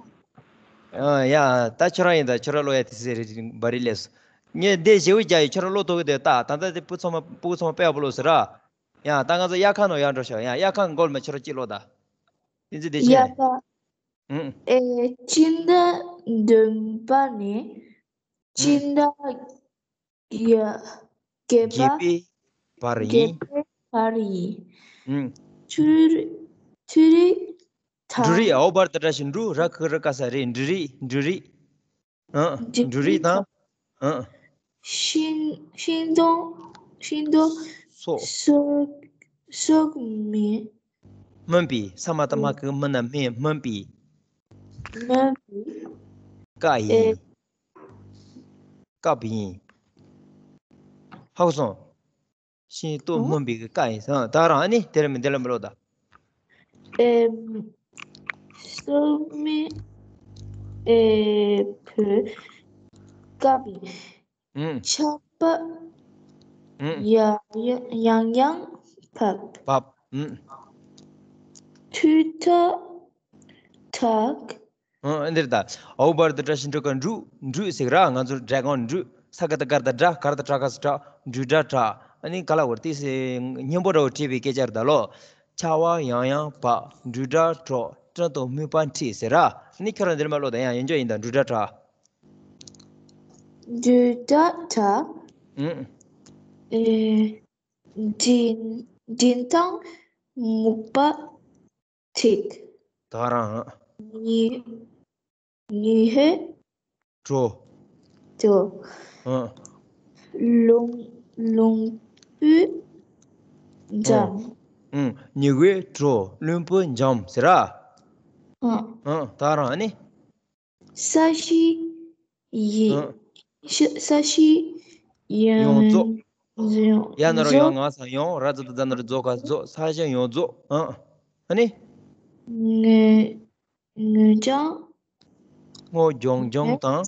ཨ་ཡ། ད་ཁྱོད་རང་ཡིན་ད། ཁྱོད་རང་ཀློག་ཡ་དེ་ཟེར་རེད་བ་རེད་ལས། ངས་འདི་ཞེ་པོ་རྒྱག་ཡོད། ཁྱོད་རང་ཀློག་ཐུབ་ཀྱི་འདུག་ད། ད་ལྟ་དེ་སྤུ་ཚང་མ་སྤུ་གུ་ཚང་མ་དཔེ་ཡག་པོ་ཀློག་ཟེར་ར། ཡ། ད་ང་ཚོ་དབྱར་ཁ་ནང་ཡར་འགྲོ་ཤོག་ཡ། དབྱར་ཁ་མགོ་ལ་མ་ཁྱོད་རང་གཅིག་ཀློག་ད། བསྟན་འཛིན་བདེ་ཆེན། ཡ་ད། ཨུང་། ཨེ། སྤྱི་ཟླ་བདུན་པ་ནས་ཨུང་། སྤྱི་ཟླ་ཡ། བརྒྱད་པ། བརྒྱད་པའི་བར་ཡིན། བརྒྱད་པའི་བར་ཡིན། ཨུང་། འབྲུ་རིགས། འབྲུ་རིགས་དང་། འབྲུ་རིགས། འོ། བར་དང་སྒྲ་བཞིན་འབྲུ། ར་གི་རི་ཀ་ས་རི། འབྲུ་རིགས། འབྲུ་རིགས། ཨ། འབྲུ་རིགས་དང་། ཨ། ཤིང་ཤིང་སྡོང་། ཤིང་སྡོང་། སོགས། སོགས་སོགས་མིན། སྨིན་པའི། ས་མ་བཏགས་སྨ་གི་སྨིན་ན་སྨིན། སྨིན་པའི། སྨིན་པའི། ཀ་ཡིན། ཨེ། སྐབས་ཡིན། ཧ་གོ་སོང་། ཤིང་ཏོག་སྨིན་པའི་ཀ་ཡིན་ཟེར། ད་རང་ཨ་ནི་དེ་ལ་མི། དེ་ལ་མི་ཀློག་ད། ཨེམ། སོགས་མིན། ཨེ། བོད་སྐབས་ཡིན། ཨུང་། ཆར་པ། ཨུང་། ཡ་ཡ་ཡང་ཡང་བབས། བབས། ཨུང་། དུས་ད་དྲག་ཨང་། འདིར་ད། འོ། བར་དང་སྒྲ་བཞིན་འབྲུ་ག་འབྲུ། འབྲུ་ཟེར་ར། ང་ཚོ་སྒྲ་གང་འབྲུ། ས་ག་བཏགས་སྒ་ར་བཏགས་སྒྲ། ག་ར་བཏགས་གྲ་ག་ས་གྲག་འབྲུ་སྒྲ་གྲགས། ཨ་ནི་ག་ལ་བར་ཏི་སེ་སྙན་པོ་འདྲ་བོ་བྲིས་པའི་སྐད་ཆ་རེད་ད་ལོ། ཆར་པ་ཡང་ཡང་བབས། འབྲུ་སྒྲ་སྒྲོག་སྤྲིན་དང་སྨུག་པ་འཁྲིགས་ཟེར་ར། ཨ་ནི་ཁྱོད་རང་འདིར་མར་ཀློག་ད། ཡང་ཡིན་ཅོག་ཡིན་ད། འབྲུ་སྒྲ་གྲགས། འབྲུ་སྒྲ་གྲགས། ཨང་། ཨེ། མགྲིན་མགྲིན་དང་སྨུག་པ་འཁྲིགས། ད་རང་། ཉི་ཉི་འོད་འཕྲོ། འཕྲོ། ཨང་། རླུང་རླུང་བུས་འཇམ། ཨང་། ཨང་། ཉི་འོད་འཕྲོ་རླུང་བུས་འཇམ་ཟེར་ར། ཨང་། ཨང་། ད་རང་ནི། ས་གཞི་ཡི། ཨང་། ཤ་ས་གཞི་ཡོངས་ཡོངས་རྫོགས། ཡ་ན་རོ་ཡོང་། ང་ས་ཡོང་། ར་ཙ་ད་ཛ་ན་རོ་རྫོ་ག་རྫོ། ས་ཞབས་ཀྱུ་ཡོངས་རྫོགས། ཨ། ཨ་ནི། ངོས་ངོས་ལྗང་། སྔོ་ལྗང་ལྗང་དང་།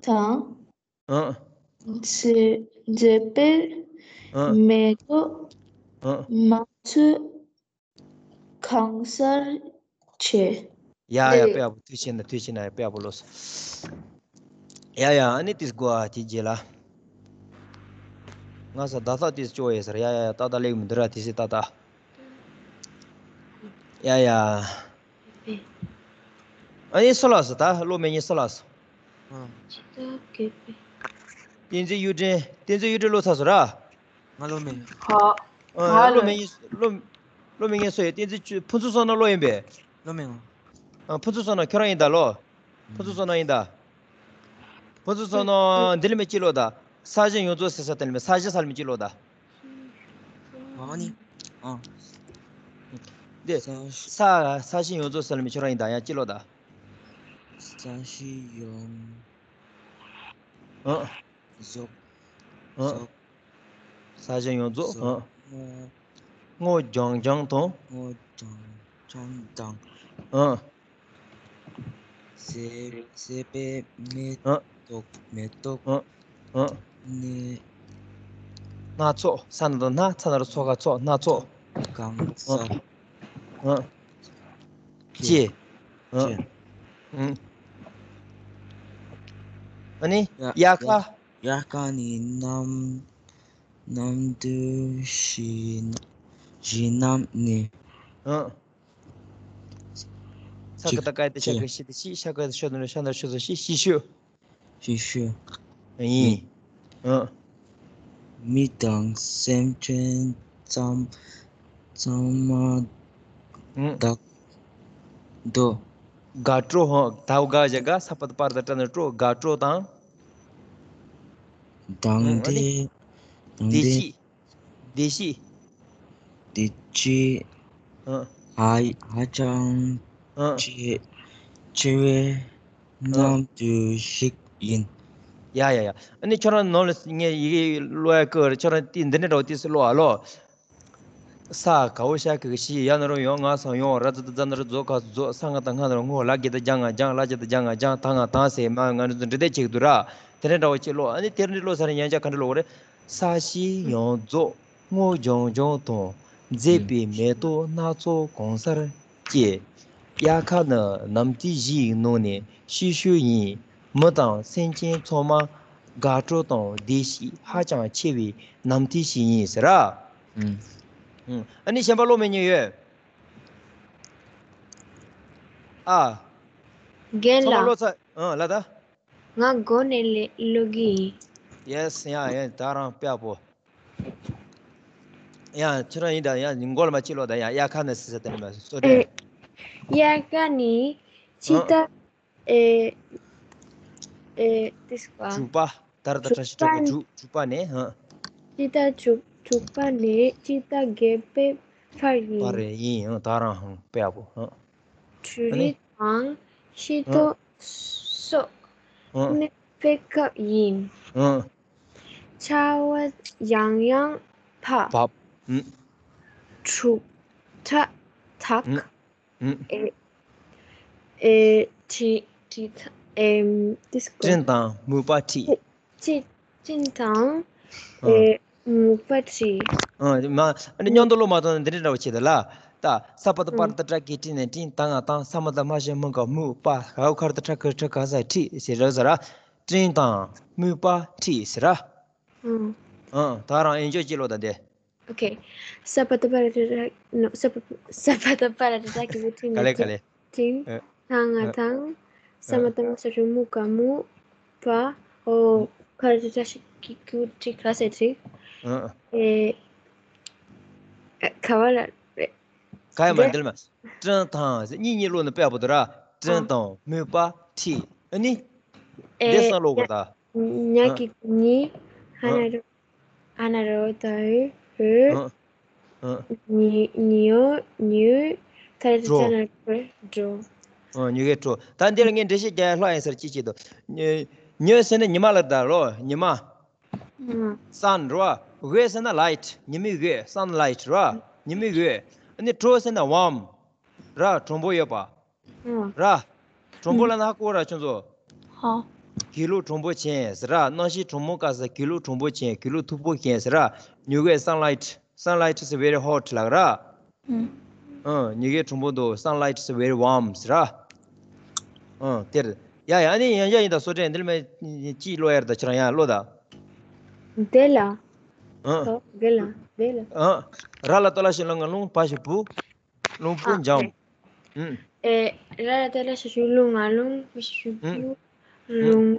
དང་། ཨ། མཛེས་མཛེས་པའི་ཨ། མེ་ཏོག་ཨ། དམར་ཚོས་གང་སར་བྱེད། ཡ་ཡ། དེ་དཔེ་ཡག་པོ། ཐུགས་རྗེ་ཆེ་ན། ཐུགས་རྗེ་ཆེ་ན། ཡ། དཔེ་ཡག་པོ་ལོས། ཡ་ཡ། ཨ་ནི་དེ་གོ་ཨ་དེ་རྗེས་ལ། ང་ས་ད་ལྟ་དེ་ཅོ་ཡེ་ཟེར། ཡ་ཡ་ཡ། ཏག་ཏག་ལེགས་མི་འདུག་ར། དེ་སི་ཏག་ཏག་ཡ་ཡ། ཨ་ནི་སོ་ལགས་སོ། ད་ཀློག་མེད་ཉིན་སོ་ལགས་སོ། ཨ། བསྟན་འཛིན་གཡུ་སྒྲོན། བསྟན་འཛིན་གཡུ་སྒྲོན་ཀློག་ཚར་སོང་ར། ང་ཀློག་མེད། ཧ། ཨ། ང་ཀློག་ཀློག་མེད་ཉིན། ཀློག་ཀློག་མེད་ཉིན་སོ་ཡི། བསྟན་འཛིན་ཆུ་ཕུན་ཚོགས་བསོད་ནམས་ཀློག་ཡིན་པས། ཀློག་མེད་ང་། ཨ། ཕུན་ཚོགས་བསོད་ནམས་ཁྱོད་རང་ཡིན་ད་ལོ། ཕུན་ཚོགས་བསོད་ནམས་ཡིན་ད། ཕུན་ཚོགས་བསོད་ནམས་འདི་ལ་མེད་ཅི་ཀློག་ད། ས་ཞབས་ཀྱུ་ཡོངས་རྫོགས་ཟེར་ས་དེ་ལ་མེད། ས་ཞབས་ས་ལ་མེད་ཅི་ཀློག་ད། ཨ་ནི། ཨ། འདི། ས་ས་ས་ཞབས་ཀྱུ་ཡོངས་རྫོགས་ཟེར་ལ་མེད། ཁྱོད་རང་ཡིན་ད། ཡང་ཅི་ཀློག་ད། ས་ཞབས་ཀྱུ་ཡོངས། ཨ། རྫོགས། ཨ། རྫོགས། ས་ཞབས་ཀྱུ་ཡོངས་རྫོགས། ཨ། རྫོགས། སྔོ་ལྗང་ལྗང་དང་། སྔོ་ལྗང་ལྗང་དང་། ཨ། མཛེས་མཛེས་པའི་མེ་ཨ། ཏོག་མེ་ཏོག་ཨ། ཨ། ནི། སྣ་ཚོགས། ས་ན་རོ་སྣ། ཚ་ན་རོ་ཚོ་ག་ཚོགས། སྣ་ཚོགས། གང་ས། ཨ། ཨ། ཅེས། ཅེས། ཨ། ཅེས། ཨ། ཨ་ནི། ཡ་དབྱར་ཁ། ཡ་དབྱར་ཁ་ནི་གནམ། གནམ་དུས་བཞི་བཞི་གནམ་ནི། ཨ། ས་ཀ་བཏགས་སྐ་ཡ་བཏགས་སྐྱ་གི་སྐྱི། ཤི་དེ་ཤི། ཤ་ཀ་བཏགས་ཤོ་ན་རོ་ཤ་ན་རོ་ཤོ་ཟ་ཤི། ཤི་ཤོ། ཤི་ཤོ། ཡིན། ཨ། མི་དང་སེམས་ཅན་ཚང་ཚང་མ། ཨ། དགའ་སྤྲོ། དགའ་སྤྲོ། ཧོ། དའོ་དགའ་བཞག་དགའ། ས་པ་བཏགས་སྤ་ར་བཏགས་སྤྲ་ན་རོ་སྤྲོ། དགའ་སྤྲོ་དང་། དང་ཨ། ཨ་ནི། དེ་དང་དེ་དེ་ཤི། དེ་ཤི། དེ་ཅི། ཨ། ཧ་ཧ་ཅང་ཨ། ཆེ་ཆེ་བའི་ཨ། གནམ་དུས་ཤིག་ཡིན། ཡ་ཡ་ཡ། ཨ་ནི་ཁྱོད་རང་ནང་ལ་ངས་ཡི་གེ་ཀློག་ཡ་ཀི། ཁྱོད་རང་དེ་འདི་འདྲ་འདྲ་བོ་དེ་སུ་ཀློག་ཨ་ལོ། ས་ག་འོག་ཞབས་ཀྱུ་གི་ཤི། ཡ་ན་རོ་ཡོང་། ང་ས་ཡོང་། ར་ཙ་བཏགས་རྫ་ན་རོ་རྫོ་ག་རྫོ། ས་ང་བཏགས་སྔ་ན་རོ་སྔོ། ལ་གི་བཏགས་ལྗ་ང་ལྗང་། ལ་ཇ་བཏགས་ལྗང་ང་ལྗང་། ད་ང་དང་ཟེར་མ་ང་ཚོ་འབྲི་དེབ་ཅིག་འདུག་ར། དེ་འདྲ་འདྲ་བོ་ཅིག་ཀློག་ཨ་ནི་དེ་འདྲ་ཀློག་ཚར་ཡང་ཅག་ག་འདྲ་ཀློག་རེད། ས་ཞབས་ཀྱུ་ཡོངས་རྫོགས། སྔོ་ལྗང་ལྗང་དང་། མཛེས་པའི་མེ་ཏོག་སྣ་ཚོགས་གང་སར་སྐྱེས། དབྱར་ཁ་ནི་གནམ་དུས་བཞི་ཡི་ནང་ནས་ཤི་ཤོས་ཡིན། མི་དང་སེམས་ཅན་ཚང་མ་དགའ་སྤྲོ་དང་བདེ་སྐྱིད་ཧ་ཅང་ཆེ་བའི་གནམ་དུས་ཤིག་ཡིན་ཟེར་ར། ཨ་ནི་གཞན་པ་ཀློག་མེད་མཁན་ཡོད། ཨ། རྒན་ཚང་མ་ལགས། ཀློག་ཚར། ཨ། ལ་ད། ང་མགོ་ནས་ལེ་ཀློག་གི་ཡིན། ཡེ་སི། ཡ་ཡ། ད་རང་དཔེ་ཡག་པོ། ཡ་ཁྱོད་རང་ཡིན་ད། ཡ་མགོ་ལ་མ་ཅི་ཀློག་ད། ཡ་དབྱར་ཁ་ནི་ཟེར་ས་དེ་ནི་མ་སོ་དེ། དབྱར་ཁ་ནི་ཕྱི་ཟླ། ཨ། ཨེ་ཨེ་དེ་སུ་བ། དྲུག་པ། ད་ར་ད་དྲ་ཤི་དྲ་གི་དྲུག་དྲུག་པ་ནས། ཨ། ཕྱི་ཟླ་དྲུག་དྲུག་པ་ནས་ཕྱི་ཟླ་བརྒྱད་པའི་བར་ཡིན། བར་ཡིན། ཨ། ད་རང་ཧང་དཔེ་ཡག་པོ། ཨ། འབྲུ་ཨ་ནི། རིགས་དང་ཤིང་ཨ། ཏོག་སོགས་ཨ། སྨིན་པའི་སྐབས་ཡིན། ཨ། ཆར་པ་ཡང་ཡང་བབས། བབས། ཨུ། དྲུག་སྒྲ་དག་ཨུ། ཨུ། ཨེ་ཨེ་དྲི་དྲི་ཨེམ་དེ་སྐོར། སྤྲིན་དང་མུན་པ་འཁྲིགས། སྤྲིན་སྤྲིན་དང་ཨ། ཨེ་མུན་པ་འཁྲིགས། ཨ། མ་ཨ་ནི་མཉམ་དུ་ཀློག་མ་ཐུབ་ན་འདི་འདྲ་འདྲ་བོ་བྱེད་དེ་ལ། ད་ས་པ་བཏགས་སྤ་ར་བཏགས་སྤྲ་གི་སྤྲིན་ནས་སྤྲིན། ད་ང་དང་། ས་མ་བཏགས་སྨ་ཞབས་ཀྱུ་སྨུ་ག་སྨུག་པ། ག་འོག་ཁ་ར་བཏགས་ཁྲ་ཁུ་ཁྲི་ག་ས་འཁྲིགས་ཟེར་ར་ཟེར་ར། སྤྲིན་དང་མུན་པ་འཁྲིགས་ཟེར་ར། ཨང་། ཨང་། ད་རང་ཨེ་འཇོག་ཅིག་ཀློག་ད་དེ། ཨོ་ཁེ། ས་པ་བཏགས་སྤ་ར་བཏགས་སྤྲ། ནོ། ས་པ་ས་པ་བཏགས་སྤ་ར་བཏགས་སྤྲ་གི་སྤྲིན་ནས་སྤྲིན། ག་ལེ་ག་ལེ། སྤྲིན། ཨ། ད་ང་ཨ། དང་། ས་མ་བཏགས་སྨ་ཞབས་ཀྱུ་སྨུ་ག་སྨུག་པ། འོ། ཨ། ཁ་ར་བཏགས་ཁྲ་ཤ་ཀི་ཀུ་ཁྲི་ག་ས་འཁྲིགས། ཨ། ཨེ། ཨ། ག་བ་ལ་རེད། ག་ཡ་མ་འདིར་མ། སྤྲིན་དང་གཉིས་གཉིས་ཀློག་ན་དཔེ་ཡག་པོ་འདུག་ར། སྤྲིན་དང་མུན་པ་འཁྲིགས། ཨ་ནི། ཨེ། འདི་སང་ཀློག་དགོས་ད། ཉ་ཨ། གི་གུ་ཉི། ཧ་ཨ། ན་རོ། ཨ་ན་རོ་ད་འོ། འོ། ཨ། ཨ། ཉི་ཉི་འོ་ཉི་འོ། ད་རེ་ད་ད་ན་རོ་འགྲོ། ཨ། ཉི་གེ་འགྲོ། ད་འདི་ལ་ངས་འགྲེལ་བཤད་རྒྱག་ཡ་ལྷག་ཡིན་ཟེར་ཅི་བྱེད་དོ། ཉི་ཉི་ཟེར་ན་ཉི་མ་ལ་ད་ལོ། ཉི་མ། ཨ། སན་རེད་བ། འོད་ཟེར་ན་ལའིཊ། ཉི་མའི་འོད། སན་ལའིཊ་རེད་བ། ཉི་མའི་འོད། ཨ་ནི་དྲོ་ཟེར་ན་ཝམ། ར། གྲང་པོ་ཡོད་པ། ཨ། ར། གྲང་པོ་ལབ་ན་ཧ་གོ་ར་ཁྱོད་ཚོ། ཧ། དགེ་ལུགས་གྲང་པོ་ཅན་ཟེར་ར། གནམ་གཤིས་གྲང་མོ་སྐབས་སུ་དགེ་ལུགས་གྲང་པོ་ཅན། དགེ་ལུགས་མཐུག་པོ་ཅན་ཟེར་ར། ཉི་འོད། སན་ལའིཊ། སན་ལའིཊ་is very hot ལབ་ར། ཨ། ཨ། ཉི་འོད་གྲང་པོ་འདུག་སན་ལའིཊ་is very warm ཟེར་ར། ཨ། དེར། ཡ་ཡ། ཨ་ནི་ཡང་བསྐྱར་ཡིན་ད། སོ་ཊེ་འདིར་མེད་ཅིག་ཀློག་ཡར་ད། ཁྱེད་རང་ཡང་ཀློག་ད། དེ་ལ། ཨ། དེ་ལ། དེ་ལ། ཨ། ར་ལ་ཏོ་ལ་ཤི་ལ་ང་རླུང་བ་ཞིག་བུ། རླུང་བུ་འཇམ། ཨ། ཨ། ཨེ། ར་ལ་ཏོ་ལ་ཤི་ཤུ་རླུང་ང་རླུང་བུ་ཤི་ཤུ་བུ། རླུང་།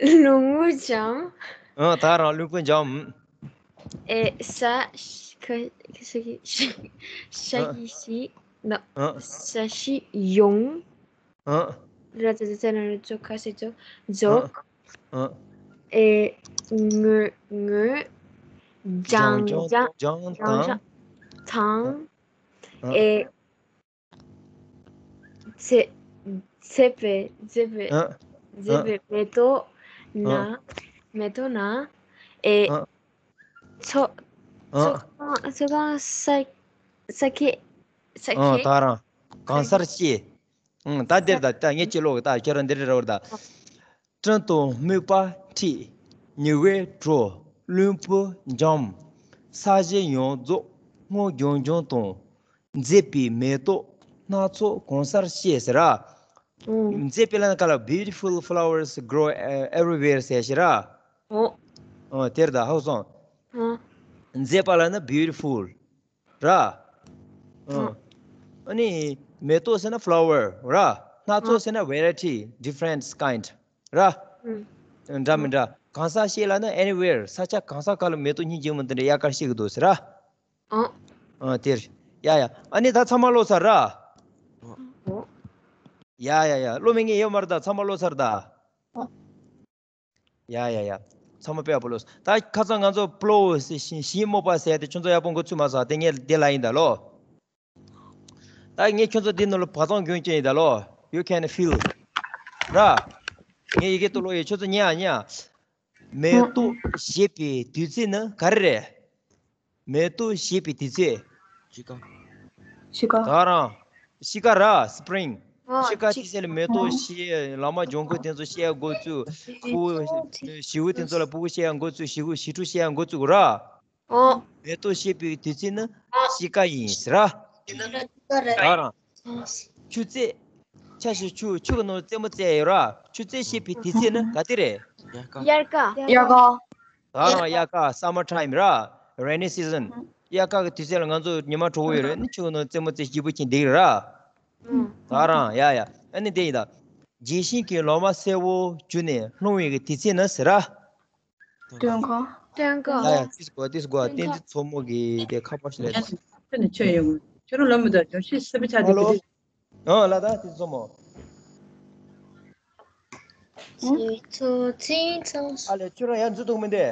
རླུང་བུ་འཇམ། ཨ། ད་རང་རླུང་བུ་འཇམ། ཨེ། ས་ཤ་ཤ་ཤ་ཤ་ཤི་ཤི་ན། ཨ། ས་ཤི་ཡོང་། ཨ། ར་ཙ་ཙ་ན་རོ་ཙོ་ཁ་སེ་ཙོ། ཛོག་ཨ། ཨེ། ངོ་ངོ་། ལྗང་ལྗང་ལྗང་ལྗང་དང་། དང་། ཨ། ཨེ། ཚེ་ཚེ་པེ་ཚེ་པེ་ཨ། ཚེ་པེ་མེ་ཏོག་ན། ཨ། མེ་ཏོག་ན། ཨེ། ཨ། ཚོ་ཨ། ཚོ་ཁང་ཚོ་ཁང་ས་ས་ཁེ་ས་ཨ། ཁེ། ད་རང་གང་སར་སྐྱེས། ཨང་། ད་འདིར་ད། ད་ངས་ཅི་ལོག་ད་ཁྱོད་རང་འདིར་རོར་ད། སྤྲིན་དང་སྨུག་པ་འཁྲིགས། ཉི་འོད་དྲོ། རླུང་བུ་འཇམ། ས་གཞི་ཡོངས་རྫོགས་སྔོ་ལྗང་ལྗང་དང་། མཛེས་པའི་མེ་ཏོག་སྣ་ཚོགས་གང་སར་སྐྱེས་ཟེར་ར། ཨང་། མཛེས་པའི་ལ་ན་ག་ལ། beautiful flowers grow everywhere ཟེར་ཞེས་ར། ཨོ། ཨོ། དེར་ད་ཧོ་སོང་། ཨང་། མཛེས་པ་ལ་ན་beautiful ར། ཨང་། ཨང་། ཨ་ནི་མེ་ཏོག་ཟེར་ན་flower ར། སྣ་ཚོགས་ཨང་། ཟེར་ན་variety, different kind ར། ཨང་། འདྲ་མི་འདྲ། གང་སར་སྐྱེས་ལབ་ན་anywhere། ས་ཆ་གང་སར་ག་ལ་མེ་ཏོག་སྙིང་རྗེ་མོ་འདི་འདྲ་དབྱར་ཁར་སྐྱེ་གི་འདུག་ཟེར་ར། ཨང་། ཨང་། དེར། ཡ་ཡ། ཨ་ནི་ད་ཚང་མ་ཀློག་ཚར་ར། ཨང་། ཡ་ཡ་ཡ། ཀློག་མེད་མཁན་ཡོད་མ་རེད་ད། ཚང་མ་ཀློག་ཚར་ད། ཨང་། ཡ་ཡ་ཡ། ཚང་མ་དཔེ་ཡག་པོ་ཀློག་སོང་། ད་ཁ་སང་ང་ཚོ་པློ་ཟེར་ཞིང་ཞིང་རྨོ་བ་ཟེར་ཏེ་ཁྱོད་ཚོ་ཡག་པོ་འགོ་ཚུགས་མ་སོང་། དེ་ངས་དེ་ལ་ཡིན་ད་ལོ། ད་ངས་ཁྱོད་ཚོ་འདི་ནང་ལ་བག་ཙམ་གྱོན་གྱིན་ཡིན་ད་ལོ། You can feel ར། ངས་ཡི་གེ་ཏོ་ཀློག་ཡོད། ཁྱོད་ཚོ་ཉན་ཨ་ཉན། མེ་ཏོག་བཞད་པའི་དུས་ཚིགས་ནི་ག་རེ་རེད། མེ་ཏོག་བཞད་པའི་དུས་ཚོད། དཔྱིད་ཀ་དཔྱིད་ཀ་ད་རང་དཔྱིད་ཀ་ར། སི་པི་རིང་། ཨོ་དཔྱིད་ཀ་དེ་ཚོ་ལ་མེ་ཏོག་བཞད། ལ་མ་ལྗང་ཁུ་དེ་ཚོ་བཞད་འགོ་བཙུགས། ཕྲུ་གུ་བཞད་པོ་དེ་ཚོ་ལ་ཕྲུ་གུ་བཞད་འགོ་བཙུགས། བཞད་གུ་བཞད་ཕྲུག་བཞད་འགོ་བཙུགས་ར། ཨོ། མེ་ཏོག་བཞད་པའི་དུས་ཚོད་ནི་དཔྱིད་ཀ་ཡིན་ཟེར་ར། ད་རང་ཆུ་ཚོད། ཆ་ཤས་ཆུ་ཆུ་གི་ནང་རྩེད་མོ་རྩེ་ཡོད་ར། ཆུ་ཚོད་བཞད་པའི་དུས་ཚོད་ནི་ག་དུས་རེད། དབྱར་ཁ། དབྱར་ཁ། ད་རང་དབྱར་ཁ། summer time ར། rainy season དབྱར་ཁ་གི་དུས་ཚོད་ལ་ང་ཚོ་ཉི་མ་དྲོ་པོ་ཡོད་རེད། ནི་ཆུ་གི་ནང་རྩེད་མོ་རྩེ་སྐྱིད་པོ་ཅིག་འདུག་ར། ད་རང་ཡ་ཡ། ཨ་ནི་དེ་ཡིན་ད། ལྗོན་ཤིང་གི་ལོ་མ་སེར་པོ་གྱུར་ནས་ལྷུང་བའི་གི་དུས་ཚོད་ནི་ཟེར་ར། སྟོན་ཁ། སྟོན་ཁ། ཡ་ཡ། ཏིས་གོ་ཏིས་གོ། བསྟན་འཛིན་མཚོ་མོ་གི་དེ་ཁ་པར་ཞིག་ལས། ཁྱོད་ནི་ཆོས་ཡོང་། ཁྱོད་རང་ལོ་མི་འདུག་ལྗོན་ཤིང་སེར་པོ་ཆགས་དེ་ཧ་ལོ། གི། ཨ་ལ་ད་བསྟན་འཛིན་མཚོ་མོ། སུས་ཚོ་ཚིང་ཚང་། ཨ་ལས་ཁྱོད་རང་ཡར་འཛུལ་ཐུབ་མི་འདུག་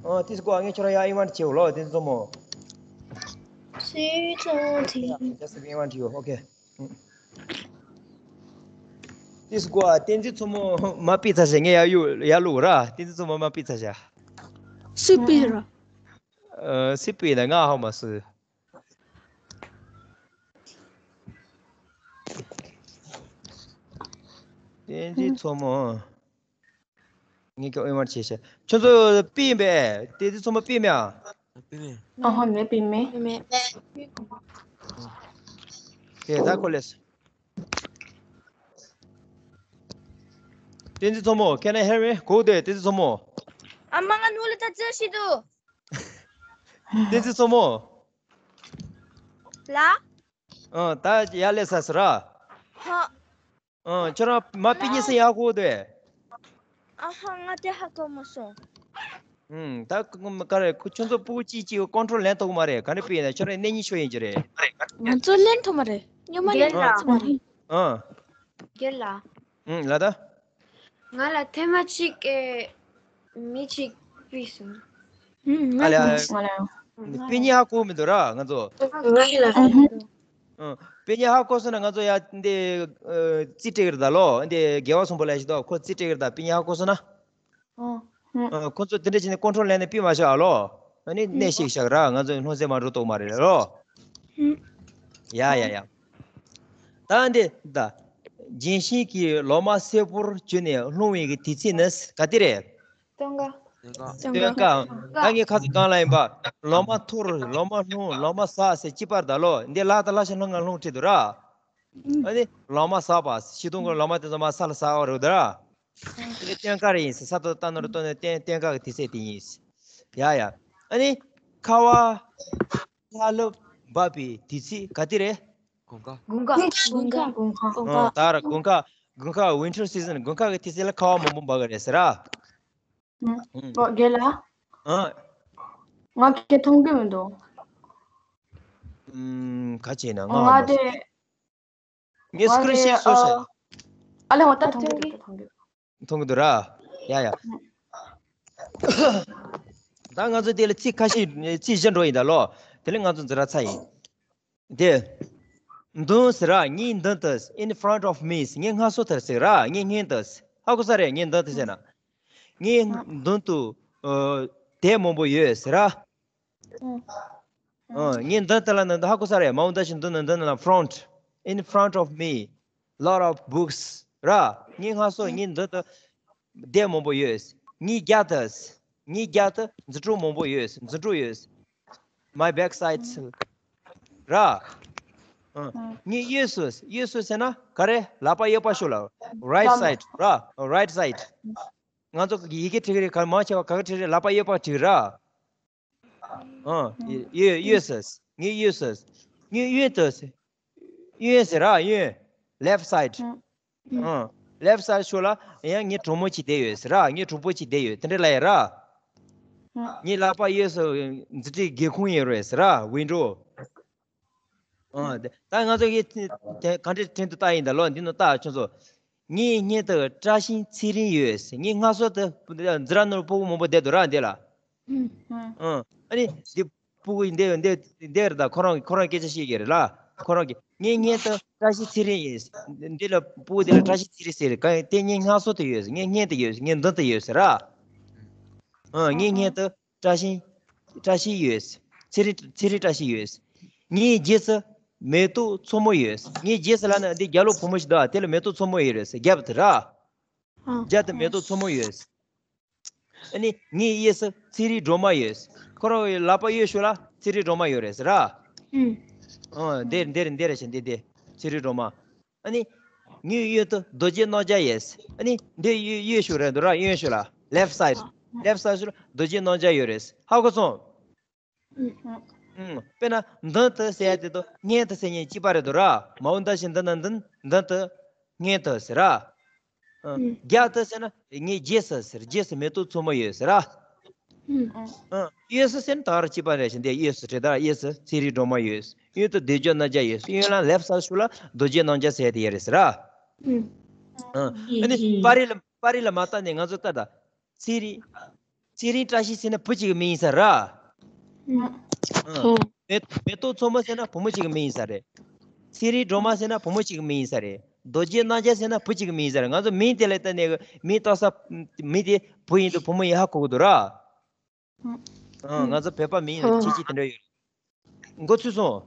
ཨ་ཏིས་གོ། ངས་ཁྱོད་རང་ཡར་ཨིན་ཝའིཊ་བྱེད་འོ་ལོ། བསྟན་འཛིན་མཚོ་མོ། སུས་ཚོ་ཚིང་། Just ཨིན་ཝའིཊ་ཡོ། ཨོ་ཁེ། ཏིས་གོ། བསྟན་འཛིན་མཚོ་མོ་མ་པི་ཚ་ཤ། ངས་ཡར་གཡུག་ཡར་བླུག་ར། བསྟན་འཛིན་མཚོ་མོ་མ་པི་ཚ་ཤ། སུས་པི་ར། ཨ་སུས་པི་ན་ང་ཧ་མ་སུ། བསྟན་འཛིན་མཚོ་མོ། ངས་ཀྱང་ཨེ་མར་བྱས་ཤག་ཁྱོད་ཚོ་པི་ཡིན་པས། བསྟན་འཛིན་མཚོ་མོ་པི་མེད་ཨ། པི་མེད། ཨ་ཧ། མེད་པི་མེད། མེད། དེ་ད་ཁོ་ལས། བསྟན་འཛིན་མཚོ་མོ། Can I hear me? གོ་དེ་བསྟན་འཛིན་མཚོ་མོ། ཨ་མ་ང་ནུ་ལ་ད་ཙི་ཤི་དུ། བསྟན་འཛིན་མཚོ་མོ། ལ། ཨ་ད་ཡར་ལས་ས་སི་ར། ཧ། ཨ་ཁྱོད་རང་མ་པི་ཉི་སི་ཡག་གོ་དེ། ཨ་ཧ། ང་དེ་ཧ་གོ་མ་སོང་། ཨུམ། ད་ག་རེ། ཁྱོད་ཚོ་ཕྲུ་གུ་གཅིག་གཅིག་ཀོན་ཊོལ་ལེན་ཐུབ་མ་རེད། ག་རེ་པི་ན་ཁྱོད་རང་གནས་ཉིན་ཤོ་ཡིན་གྱི་རེད། ང་ཚོ་ལེན་ཐུབ་མ་རེད། ཉི་མ་ལེན་ཐུབ་མ་རེད། ཨ། རྒན་ལགས། ཨུམ། ལ་ད། ང་ལ་ཐེངས་མ་གཅིག་གི་མི་གཅིག་པི་སོང་། ཨ་ལེ། ཨ་ལེ། པི་ཉི་ཧ་གོ་མི་འདུག་ར་ང་ཚོ། ང་ཡི་ལ། ཨ། སྤུན་ཉེ་ཧ་གོ་སོང་ན་ང་ཚོ་ཡ་འདི་ཨ་རྩིས་སྤྲད་གི་རེད་ད་ལོ། འདི་རྒྱལ་བ་སྲོང་བཙན་ལགས་ཞིག་ཏོ་ཁོ་རྩིས་སྤྲད་གི་རེད་ད། སྤུན་ཉེ་ཧ་གོ་སོང་ན། ཨ། ཨ། ཁོ་ཚོ་དེ་འདྲ་བྱས་ནས་ཀོན་ཊོལ་ལེན་ནས་ཕུད་མ་བཞག་ཨ་ལོ། ཨ་ནི་གནས་ཤིག་བཞག་ར། ང་ཚོ་སྣུམ་ཟད་མ་འགྲོ་གཏོགས་མ་རེད་ལོ། ཡ་ཡ་ཡ། ད་འདི་ད། ལྗོན་ཤིང་གི་ལོ་མ་སེར་པོར་གྱུར་ནས་ལྷུང་བའི་གི་དུས་ཚིགས་ནི་ག་དུས་རེད། སྟོན་ཁ། སྟོན་ཁ། སྟོན་ཁ། ད་ངས་ཁ་ཚིག་གང་ལ་ཡིན་པ། ལོ་མ་འཐོར། ལོ་མ་ལྷུང་། ལོ་མ་ཟག་ཟེར་གཅིག་པར་ད་ལོ། འདི་ལྷག་དང་ལྷག་ཤིང་ལྷུང་ང་ལྷུང་ཁྲིད་དུ་ར། ཨ་ནི་ལོ་མ་ཟག་པ། ཤིང་སྡོང་གི་ལོ་མ་དེ་ཚོ་མར་ས་ལ་ཟག་པ་རེད་ད་ར། དེ་སྟོན་ཁ་རེ་ཡིན་ཟེར། ས་ཐོག་ཏ་ནོར་བཏོན་ནས་སྟོན་སྟོན་ཁ་གི་དུས་ཚོད་དེ་ཡིན་ཟེར། ཡ་ཡ། ཨ་ནི་ཁ་བ། ལྷ་ལུག་འབབ་པའི་དུས་ཚིགས་ག་དུས་རེད། དགུན་ཁ། དགུན་ཁ། དགུན་ཁ། དགུན་ཁ། དགུན་ཁ། ཨ། ད་ར་དགུན་ཁ། དགུན་ཁ། ཝིན་ཊར་སི་ཛན། དགུན་ཁ་གི་དུས་ཚིགས་ལ་ཁ་བ་མང་པོ་འབབ་གི་རེད་ཟེར་ར། ཨ། ཨོ་རྒན་ལགས། ཨ། ང་ཁྱེད་མཐོང་གི་མི་འདུག་ཨུམ། ག་བྱས་ན་ང་ང་ཧ་མ་དེ། ངས་སི་ཀི་རིན་ཤོཊ་བཟོས་ཤག་ཨ་ལས་འོ་ད་མཐོང་གི་འདུག་ད་མཐོང་གི་འདུག་མཐོང་གི་འདུག་ར། ཡ་ཡ། ད་ང་ཚོ་དེ་ལ་ཚིག་ཁ་ཤས་ཚིག་བཞི་འགྲོ་ཡིན་ད་ལོ། དེ་ལས་ང་ཚོ་འཛིན་གྲྭ་ཚར་ཡིན། དེ། མདུན་ཟེར་ར། ངའི་མདུན་དུ། in front of me། ངའི་སྔ་སོ་དེར་ཟེར་ར། ངའི་སྔོན་དུ། ཧ་གོ་ས་རེད། ངའི་མདུན་དུ་ཟེར་ན། ངའི་མདུན་དུ། ཨ། དེབ་མང་པོ་ཡོད་ཟེར་ར། ཨ། ངའི་མདུན་དེ་ལ་ནི་ཧ་གོ་ས་རེད། མ་འོངས་ད་ཞིག་མདུན་ན། མདུན་ན་ལ་front། in front of me lot of books ར། ངའི་སྔ་སོ། ངའི་མདུན་དུ་དེབ་མང་པོ་ཡོད། ངའི་རྒྱབ་ཏུ། ངའི་རྒྱབ་ཏུ་འཛིན་གྲྭ་མང་པོ་ཡོད། འཛིན་གྲྭ་ཡོད། my back side ར། ཨ། ངའི་གཡས་སུ། གཡས་སུ་ཟེར་ན་ག་རེ། ལག་པ་གཡས་པ་ཤོག་ལ། right side ར། right side། ང་ཚོ་ཡི་གེ་བྲིས་ཀྱི་རེད། ག་མང་ཆེ་བ་ག་ག་བྲིས་རེད། ལག་པ་གཡས་པ་བྲིས་ར། ཨ། གཡས། གཡས་སུ། ངའི་གཡས་སུ། ངའི་གཡོན་དུ། གཡོན་ཟེར་ར། གཡོན། left side ཨ། left side ཤོག་ལ་ཡང་ངའི་གྲོགས་མོ་གཅིག་བསྡད་ཡོད་ཟེར་ར། ངའི་གྲོགས་པོ་གཅིག་བསྡད་ཡོད། དེ་འདྲ་ལབ་ཡ་ར། ངའི་ལག་པ་གཡས་སུ་འཛིན་གྲྭའི་སྒེའུ་ཁུང་ཡོད་རེད་ཟེར་ར། window ཨ། དེ་ད་ང་ཚོ་གི་དེ་ག་འདྲ་བྲིས་འདུག་ལྟ་ཡིན་ད་ལོ། འདི་ནང་ལྟ་ཁྱོད་ཚོ། ངའི་སྔོན་དུ་བཀྲ་ཤིས་ཚེ་རིང་ཡོད། ངའི་སྔ་སོ་དུ་འཛིན་གྲྭ་ནང་སྤུ་གུ་མང་པོ་བསྡད་འདུག་ར་འདི་ལ། ཨ། ཨ་ནི་འདི་སྤུ་གུ་འདི་འདི་འདི་རེད་ད། ཁོ་རང་ཁོ་རང་སྐད་ཆ་བཤད་ཀྱི་རེད་ལ། ཁོ་རང་གི་ངའི་སྔོན་དུ་བཀྲ་ཤིས་ཚེ་རིང་ཡོད། འདི་ལ་སྤུ་གུ་འདི་ལ་བཀྲ་ཤིས་ཚེ་རིང་ཟེར་ག་དེ་ངའི་སྔ་སོ་དུ་ཡོད། ངའི་སྔོན་དུ་ཡོད། ངའི་མདུན་དུ་ཡོད་ཟེར་ར། ཨ། ངའི་སྔོན་དུ་བཀྲ་ཤིས་བཀྲ་ཤིས་ཡོད། ཚེ་རིང་ཚེ་རིང་བཀྲ་ཤིས་ཡོད། ངའི་རྗེས་སུ་མེ་ཏོག་མཚོ་མོ་ཡོད། ངའི་རྗེས་སུ་ལ་ནི་འདི་རྒྱབ་ལོགས་བུ་མོ་ཞིག་འདུག་དེ་ལ་མེ་ཏོག་མཚོ་མོ་ཡོད་རེད་ཟེར། རྒྱབ་དུ་ར། རྒྱབ་དུ་མེ་ཏོག་མཚོ་མོ་ཡོད། ཨ་ནི་ངའི་གཡས་སུ་ཚེ་རིང་སྒྲོལ་མ་ཡོད། ཁོ་རང་གི་ལག་པ་གཡས་ཤོག་ལ་ཚེ་རིང་སྒྲོལ་མ་ཡོད་རེད་ཟེར་ར། ཨ། འདིར་འདིར་འདིར་ཟེར་འདི་འདི་ཚེ་རིང་སྒྲོལ་མ། ཨ་ནི་ངའི་གཡོན་དུ་རྡོ་རྗེ་རྣམ་རྒྱལ་ཡོད། ཨ་ནི་འདི་གཡས་གཡས་ཤོག་རེད་འདུག་ར། གཡོན་ཤོག་ལ་left side left side ཤོག་ལ་རྡོ་རྗེ་རྣམ་རྒྱལ་ཡོད་རེད། ཧ་གོ་སོང་། ཨུམ། དཔེར་ན་མདུན་དུ་ཟེར་ཡ་དེ་དང་སྔོན་དུ་ཟེར་མཁན་གཅིག་པ་རེད་འདུག་ར། མ་འོངས་ད་ཞིག་མདུན་ན་མདུན། མདུན་དུ། སྔོན་དུ་ཟེར་ར། ཨུམ། རྒྱབ་དུ་ཟེར་ན་ངའི་རྗེས་སུ་ཟེར། རྗེས་སུ་མེ་ཏོག་མཚོ་མོ་ཡོད་ཟེར་ར། ཨུམ། གཡས་སུ་ཟེར་ན་ད་ག་རང་གཅིག་པ་རེད་ཤག་འདི་གཡས་སུ་བྲིས་ད། གཡས་སུ་ཚེ་རིང་སྒྲོལ་མ་ཡོད། གཡོན་དུ་རྡོ་རྗེ་རྣམ་རྒྱལ་ཡོད། གཡོན་ལ་left side ཤོག་ལ་རྡོ་རྗེ་རྣམ་རྒྱལ་ཟེར་དེ་ཡོད་རེད་ཟེར་ར། ཨུམ། ཨ་ནི་པར་རིས་ལ་པར་རིས་ལ་མ་བལྟས་ནས་ང་ཚོ་ལྟ་ད། ཚེ་རིང་། ཚེ་རིང་བཀྲ་ཤིས་ཟེར་ན་བུ་གཅིག་གི་མིང་ཡིན་ས་ར། ཨ། ཨ། མེ་མེ་ཏོག་མཚོ་མོ་ཟེར་ན་བུ་མོ་གཅིག་གི་མིང་ཡིན་ས་རེད། ཚེ་རིང་སྒྲོལ་མ་ཟེར་ན་བུ་མོ་གཅིག་གི་མིང་ཡིན་ས་རེད། རྡོ་རྗེ་རྣམ་རྒྱལ་ཟེར་ན་བུ་གཅིག་གི་མིང་ཡིན་ས་རེད། ང་ཚོ་མིང་དེ་ལ་བལྟས་ནས་མིང་བཏགས་ས་མི་དེ་བུ་ཡིན་དང་བུ་མོ་ཡིན་ཧ་གོ་གི་འདུག་ར། ཨ། ང་ཚོ་བོད་པ་མིང་ལ་ཁྱད་ཆོས་དེ་འདྲ་ཡོད། མགོ་ཚོས་སོང་།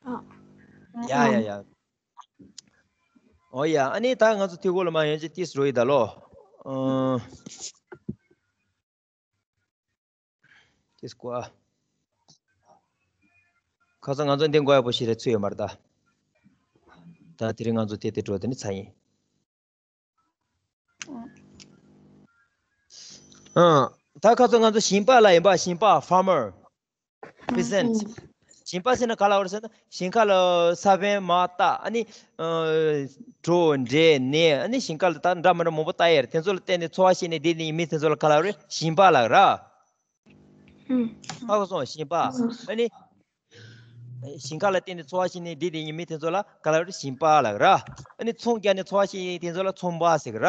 ཨ། ཡ་ཡ་ཡ། ཨོ་ཡ། ཨ་ནི་ད་ང་ཚོ་དུས་འཁོར་ལ་མ་ཡོང་ཅི་ཏིས་རོ་ཡི་ད་ལོ། ཨ། ཏིས་ཀོ་ཨ། ཁ་སང་ང་ཚོ་འདི་འགོ་ཡག་པོ་ཞིག་རེད་ཚུད་ཡོད་མ་རེད་ད། ད་དེ་རིང་ང་ཚོ་དེ་དེ་འགྲོ་དེ་ནི་ཚ་ཡིན། ཨ། ད་ཁ་སང་ང་ཚོ་ཞིང་པ་ལ་ཡིན་པ། ཞིང་པ། farmer peasant། ཞིང་པ་ཟེར་ན་ག་ལ་བར་ཟེར་ན་ཞིང་ཁ་ལ་ས་བོན་མར་བཏབ། ཨ་ནི་ཨ་གྲོ་འབྲས་ནས། ཨ་ནི་ཞིང་ཁ་ལ་ད་འདྲ་མི་འདྲ་མང་པོ་བཏབ་ཡ་རེད། དེ་ཚོ་ལ་བརྟེན་ནས་འཚོ་བ་སྐྱེལ་ནས་བསྡད་ནས་མི་དེ་ཚོ་ལ་ག་ལ་རེད། ཞིང་པ་ལ་ར། ཧ་གོ་སོང་། ཞིང་པ། ཨ་ནི་ཞིང་ཁ་ལ་བརྟེན་ནས་འཚོ་བ་སྐྱེལ་ནས་བསྡད་བསྡད་མཁན་མི་དེ་ཚོ་ལ་ག་ལ་རེད། ཞིང་པ་ལ་ར། ཨ་ནི་ཚོང་རྒྱག་ནས་འཚོ་བ་སྐྱེལ་མཁན་དེ་ཚོ་ལ་ཚོང་པ་ཟེར་གི་ར།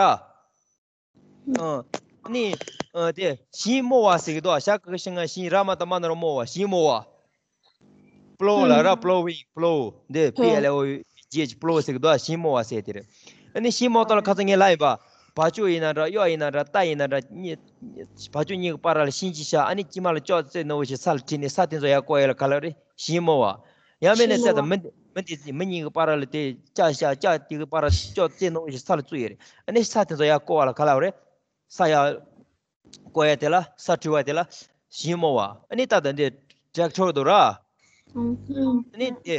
ཨ་ནི་ཨ་དེ་ཞིང་རྨོ་བ་ཟེར་གི་འདུག་ཞག་གི་ཤིང་ང་ཞིང་ར་མ་དང་མ་ན་རོ་རྨོ་བ། ཞིང་རྨོ་བ། པློ་ལ་ར། པློ་ཝིང་། པློ། འདི་པི་ཨེལ་ཨེ་ཨོ་ཇི་ཨེཆ། པློ་ཟེར་གི་འདུག་ཨ། ཞིང་རྨོ་བ་ཟེར་དེ་རེད། ཨ་ནི་ཞིང་རྨོ་སྟངས་ལ་ཁ་སང་ངས་ལབ་ཡིན་པ། བ་ཕྱུགས་ཡིན་ན་འདྲ། གཡོག་ཡིན་ན་འདྲ། རྟ་ཡིན་ན་འདྲ། གཉིས། བ་ཕྱུགས་གཉིས་ཀྱི་བར་ལ་ཤིང་གཅིག་བཞག་ཨ་ནི་དཀྱིལ་མ་ལ་ཅོག་ཙེ་ནོར་བུ་ཞིག་ས་ལ་བྲིས་ནས་ས་དེ་ཚོ་ཡར་བརྐོ་ཡ་ལ་ག་ལབ་རེད། ཞིང་རྨོ་བ། ཡང་མིན་ན་ཞིང་རྨོ་བ། ཙེ་དང་མི། མི་དེ། མི་གཉིས་ཀྱི་བར་ལ་དེ་ལྕགས་བཞག་ལྕགས་དེ་གི་བར་ལ་ཅོག་ཙེ་ནོར་བུ་ཞིག་ས་ལ་བཙུགས་ཡོད་རེད། ཨ་ནི་ས་དེ་ཚོ་ཡར་བརྐོ་བ་ལ་ག་ལབ་རེད། ས་ཡར་བརྐོ་ཡ་དེ་ལ། ས་བྲི་བ་དེ་ལ་ཞིང་རྨོ་བ། ཨ་ནི་ད་ལྟ་འདི་ཊེག་ཊར་འདུག་ར། ཨ་ནི་དེ་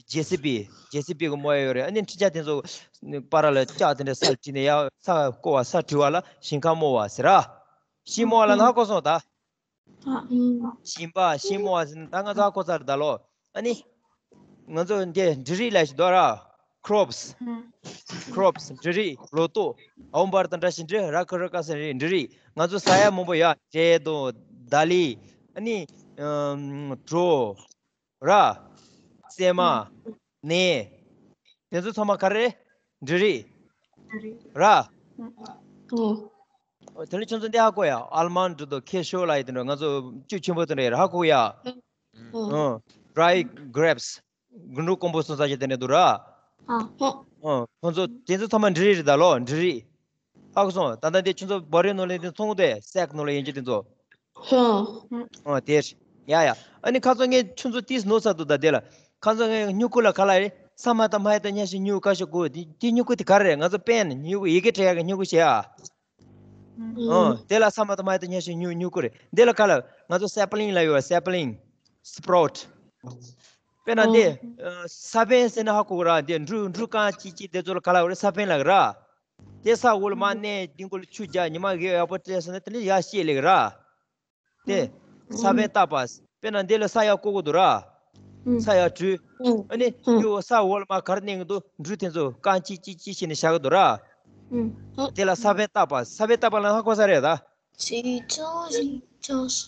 ཇེ་སི་བི། ཇེ་སི་བི་གི་རྨོ་ཡ་ཡོད་རེད། ཨ་ནི་འཕྲུལ་ཆས་དེ་ཚོ་བར་ལ་ལྕགས་དེ་འདྲ་ས་ལ་བྲིས་ནས་ཡར་ས་བརྐོ་བ། ས་བྲི་བ་ལ་ཞིང་ཁ་རྨོ་བ་ཟེར་ར། ཞིང་རྨོ་བ་ལ་ན་ཧ་གོ་སོང་ད། ཨ། ཞིང་པ། ཞིང་རྨོ་བ་ཟེར་ན་ད་ང་ཚོ་ཧ་གོ་ཚར་ད་ལོ། ཨ་ནི། ང་ཚོ་འདི་འབྲུ་རིགས་ལ་ཞིག་འདུག་ར། ཁྲོབ་སི། ཁྲོབ་སི། འབྲུ་རིགས། ལོ་ཏོག་ཨ་འོ་འབར་དང་འདྲ་ཞིག་འབྲུ་ར། ཁ་ར་ཀ་ཟེར་རིགས། འབྲུ་རིགས། ང་ཚོ་ཟ་ཡ་མང་པོ་ཡོད། འབྲས་དང་། ད་ལི། ཨ་ནི། ཨམ། གྲོ། ར། སྲན་མ། ནས། དེ་ཚོ་ཚང་མ་ག་རེ། འབྲུ་རིགས། ར། ཨོ། དེ་ནས་ཁྱོད་ཚོ་འདི་ཧ་གོ་ཡ། ཨལ་མོན་ཌི་དང་ཁེ་ཤོ་ལབ་ཡ་དེ་འདྲ། ང་ཚོ་བཅུད་ཆེན་པོ་དེ་འདྲ་ཡོད་ར། ཧ་གོ་ཡ། ཨོ། ཨོ། ཌ་རའི་གྷི་རེབ་སི། རྒུན་འབྲུམ་སྐམ་པོ་སོང་ས་ཞིག་དེ་འདྲ་འདུག་ར། ཨ་ཧོ། ཨོ། ཁོང་ཚོ་དེ་ཚོ་ཚང་མ་འབྲུ་རིགས་རེད་ད་ལོ། འབྲུ་རིགས། ཧ་གོ་སོང་། ད་ལྟ་འདི་ཁྱོད་ཚོ་བོ་རའི་ནང་ལ་དེ་མཐོང་གི་འདུག་སེག་ནང་ལ་ཡིན་གྱི་དེ་ཚོ། ཧོ། ཨོ་དེ་རེད། ཡ་ཡ། ཨ་ནི་ཁ་སང་ངས་ཁྱོད་ཚོ་ཏིས་ནོར་ཚར་འདུག་ད་དེ་ལ། ཁ་སང་ངས་སྨྱུ་གུ་ལ་ག་ལབ་རེད། ས་མ་ཏ་མ་ཡ་ཏ་ཉ་ཞབས་ཀྱུ་སྨྱུ་གུ། ཀ་ཞབས་ཀྱུ་གུ། དེ་དེ་སྨྱུ་གུ་དེ་ག་རེ་རེད། ང་ཚོ་པེན་སྨྱུ་གུ། ཡི་གེ་འབྲི་ཡ་གི་སྨྱུ་གུ་ཞིག་ཨ། ཨོ། དེ་ལ་ས་མ་ཏ་མ་ཡ་ཏ་ཉ་ཞབས་ཀྱུ་སྨྱུ། སྨྱུ་གུ་རེད། འདི་ལ་ག་ལབ། ང་ཚོ་སེ་པ་ལིང་ལབ་ཡོད། སེ་པ་ལིང་། སི་པ་རོ་ཊི། དཔེར་ན་འདི། ཨོ། ཨ། ས་བོན་ཟེར་ན་ཧ་གོ་གི་ར། འདི་འབྲུ། འབྲུ་རྐང་གཅིག་གཅིག་དེ་ཚོ་ལ་ག་ལབ་རེད། ས་བོན་ལབ་གི་ར། དེ་ས་འོག་ལ་མར་མནན། དེ་འགོ་ལ་ཆུ་རྒྱག་ཉི་མ་བཞིན་ཡག་པོ་སྤྲད་སོང་ན་དེ་ནས་ཡར་བཤད་ལེ་གི་ར། དེ། ས་བོན་བཏབ་པ། དཔེར་ན་འདི་ལ་ས་ཡར་བརྐོ་གི་འདུག་ར། ས་ཡར་བྲུས། ཨ་ནི་དེ་འོག་ས་འོག་ལ་མར་ག་རེ་མནན་གི་འདུག་འབྲུ་དེ་ཚོ་རྐང་གཅིག་གཅིག་གཅིག་བྱས་ནས་བཞག་གི་འདུག་ར། དེ་ལ་ས་བོན་བཏབ་པ། ས་བོན་བཏབ་པ་ལ་ཧ་གོ་ས་རེད་ད།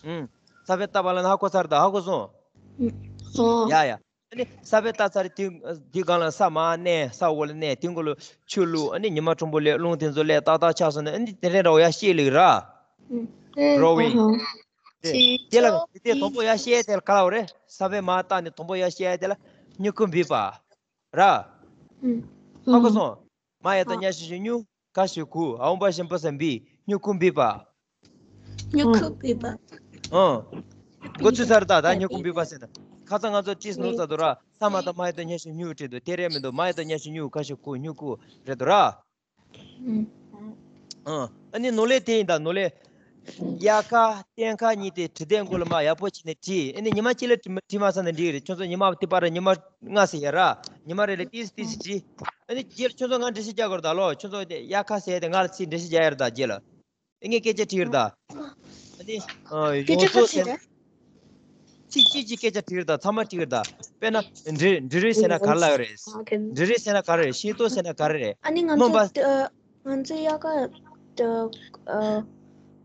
ཨུམ། ས་བོན་བཏབ་པ་ལ་ཧ་གོ་ས་རེད་ད། ཧ་གོ་སོང་། ཡ་ཡ། ཨ་ནི་ས་བོན་བཏབ་ཚར་དུས། དེའི་སྒང་ལ་ས་མར་མནན། ས་འོག་ལ་མནན། དེའི་འགོ་ལ་ཆུ་བླུགས། ཨ་ནི་ཉི་མ་དྲོན་པོ་སླེབས། རླུང་དེ་ཚོ་སླེབས། ཏག་ཏག་ཆགས་སོང་ན། ཨ་ནི་དེ་འདྲའི་འདྲ་བོ་ཡར་བཤད་ལེ་གི་ར། ཨུམ། གྲོ་ཝིང་། ཨ་ཧོ། དེ། དེ་ལ་དེ་དེ་དང་པོ་ཡར་བཤད་དེ་ལ་ག་ལབ་རེད། ས་བོན་མར་བཏབ་ནས་དང་པོ་ཡར་བཤད་དེ་ལ་སྨྱུ་གུ་འབུད་པ། ར། ཧ་གོ་སོང་། མ་ཡ་ཏ་ཉ་ཞབས་ཀྱུ་སྨྱུ། ག་ཞབས་ཀྱུ་གུ། འ་འོག་འབར་ཞབས་ཀྱུ་འབུ་ས་འབུད། སྨྱུ་གུ་འབུད་པ། སྨྱུ་གུ་འབུད་པ། ཨང་། འགོ་ཚུགས་ཚར་ད། ད་སྨྱུ་གུ་འབུད་པ་ཟེར་ན། ཁ་སང་ང་ཚོ་ཏིས་ནོར་ཚར་འདུག་ར། ས་མ་ཏ་མ་ཡ་ཏ་ཉ་ཞབས་ཀྱུ་སྨྱུ་བྲིས་འདུག་དེ་རེད་མི་འདུག་མ་ཡ་ཏ་ཉ་ཞབས་ཀྱུ་སྨྱུ། ག་ཞབས་ཀྱུ་གུ། སྨྱུ་གུ་རེད་འདུག་ར། ཨང་། ཨ་ནི་ནོར་ལས་དེ་ཡིན་ད། ནོར་ལས། དབྱར་ཁ་སྟོན་ཁ་གཉིས་དེ་བྲི་དེབ་མགོ་ལ་མར་ཡག་པོ་བྱས་ནས་བྲིས། ཨ་ནི་ཉི་མ་གཅིག་ལ་བྲིས་མ་བྲིས་མ་ཚར་ན་འགྲིག་གི་རེད། ཁྱོད་ཚོ་ཉི་མ་དེ་བར་ཉི་མ་ལྔ་ཙམ་ཡོད་ར། ཉི་མ་རེ་ལ་ཏིས་ཏིས་བྲིས། ཨ་ནི་རྗེས་ལ་ཁྱོད་ཚོ་ང་འགྲེལ་བཤད་རྒྱག་དགོས་རེད་ད་ལོ། ཁྱོད་ཚོ་དེ་དབྱར་ཁ་ཟེར་དེ་ང་ལ་ཚིག་འགྲེལ་བཤད་རྒྱག་ཡ་རེད་ད། རྗེས་ལ། ངས་སྐད་ཆ་དྲིས་རེད་ད། ཨ་ནི། ཨ། སྐད་ཆ་ཡོངས་རྫོགས་ཟེར་ན། གཅིག་གཅིག་གཅིག་སྐད་ཆ་དྲིས་རེད་ད། ཚང་མ་དྲིས་རེད་ད། དཔེར་ན། འབྲུ། འབྲུ་རིགས་ཟེར་ན་ག་རེ་ལབ་རེད། འབྲུ་རིགས་ཟེར་ན་ག་རེ་རེད། ཤིང་ཏོག་ཟེར་ན་ག་རེ་རེད། ཨ་ནི་ང་ཚོ་སྨན་པ། ཨ། ང་ཚོ་དབྱར་ཁ། ཨ།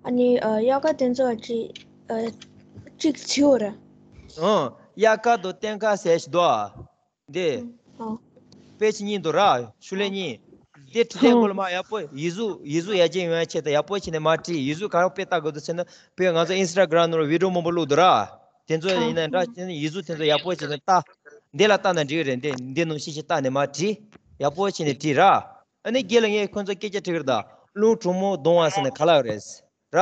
ཨ་ནི། ཨ། དབྱར་ཁ་དེ་ཚོ་ཅིག་ཨ། གཅིག་བྱིའུ་ར། ཨང་། དབྱར་ཁ་དང་སྟོན་ཁ་ཟེར་ཞིག་འདུག་ཨ། འདི། ཨོ། དཔེ་ཆ་གཉིས་འདུག་ར། ཤུ་ལེ་གཉིས། འདི་བྲིས་དེབ་མགོ་ལ་མར་ཡག་པོ། ཡིག་གཟུགས། ཡིག་གཟུགས་ཡར་རྒྱས་ཡོང་ཡ་ཆེད་དུ་ཡག་པོ་བྱས་ནས་མར་བྲིས། ཡིག་གཟུགས་ག་རེ་དཔེ་ལྟ་དགོས་འདུག་ཟེར་ན། དཔེ་ང་ཚོ་ཨིན་སི་ཊ་གྷ་རམ་ནང་ལ་བི་ཌི་ཡོ་མང་པོ་བླུགས་འདུག་ར། དེ་ཚོ་ཡིན་ན་འདྲ། ཨ། ཡིག་གཟུགས་དེ་ཚོ་ཡག་པོ་བྱས་ནས་ལྟ། འདི་ལ་ལྟ་ན་འགྲིག་གི་རེད། འདི། འདི་ནང་བཞིན་ཞིག་ལྟ་ནས་མར་བྲིས། ཡག་པོ་བྱས་ནས་བྲིས་ར། ཨ་ནི་རྗེས་ལ་ངས་ཁོང་ཚོ་སྐད་ཆ་དྲིས་ཀྱི་རེད་ད། རླུང་གྲང་མོ་གདོང་བ་ཟེར་ན་ག་ལབ་རེད། ར།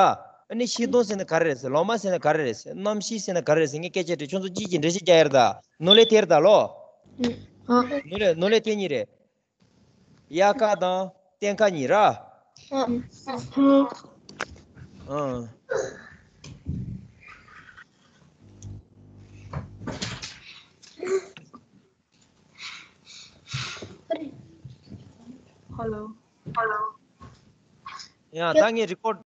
ཨ་ནི་ཤིང་སྡོང་ཟེར་ན་ག་རེ་རེད་ཟེར། ལོ་མ་ཟེར་ན་ག་རེ་རེད་ཟེར། གནམ་གཤིས་ཟེར་ན་ག་རེ་རེད་ཟེར། ངས་སྐད་ཆ་དྲིས། ཁྱོད་ཚོ་ཅིག་ཅིག་འགྲེལ་བཤད་རྒྱག་ཡ་རེད་ད། ནོར་ལས་དེ་རེད་ད་ལོ། ཨ། ནོར་ལས། ནོར་ལས་དེ་གཉིས་རེད། དབྱར་ཁ་དང་སྟོན་ཁ་གཉིས་ར། ཨ། ཨ། ཧེ་ལོ། ཧེ་ལོ། ཡ། ད་ངས་རི་ཀོཌ།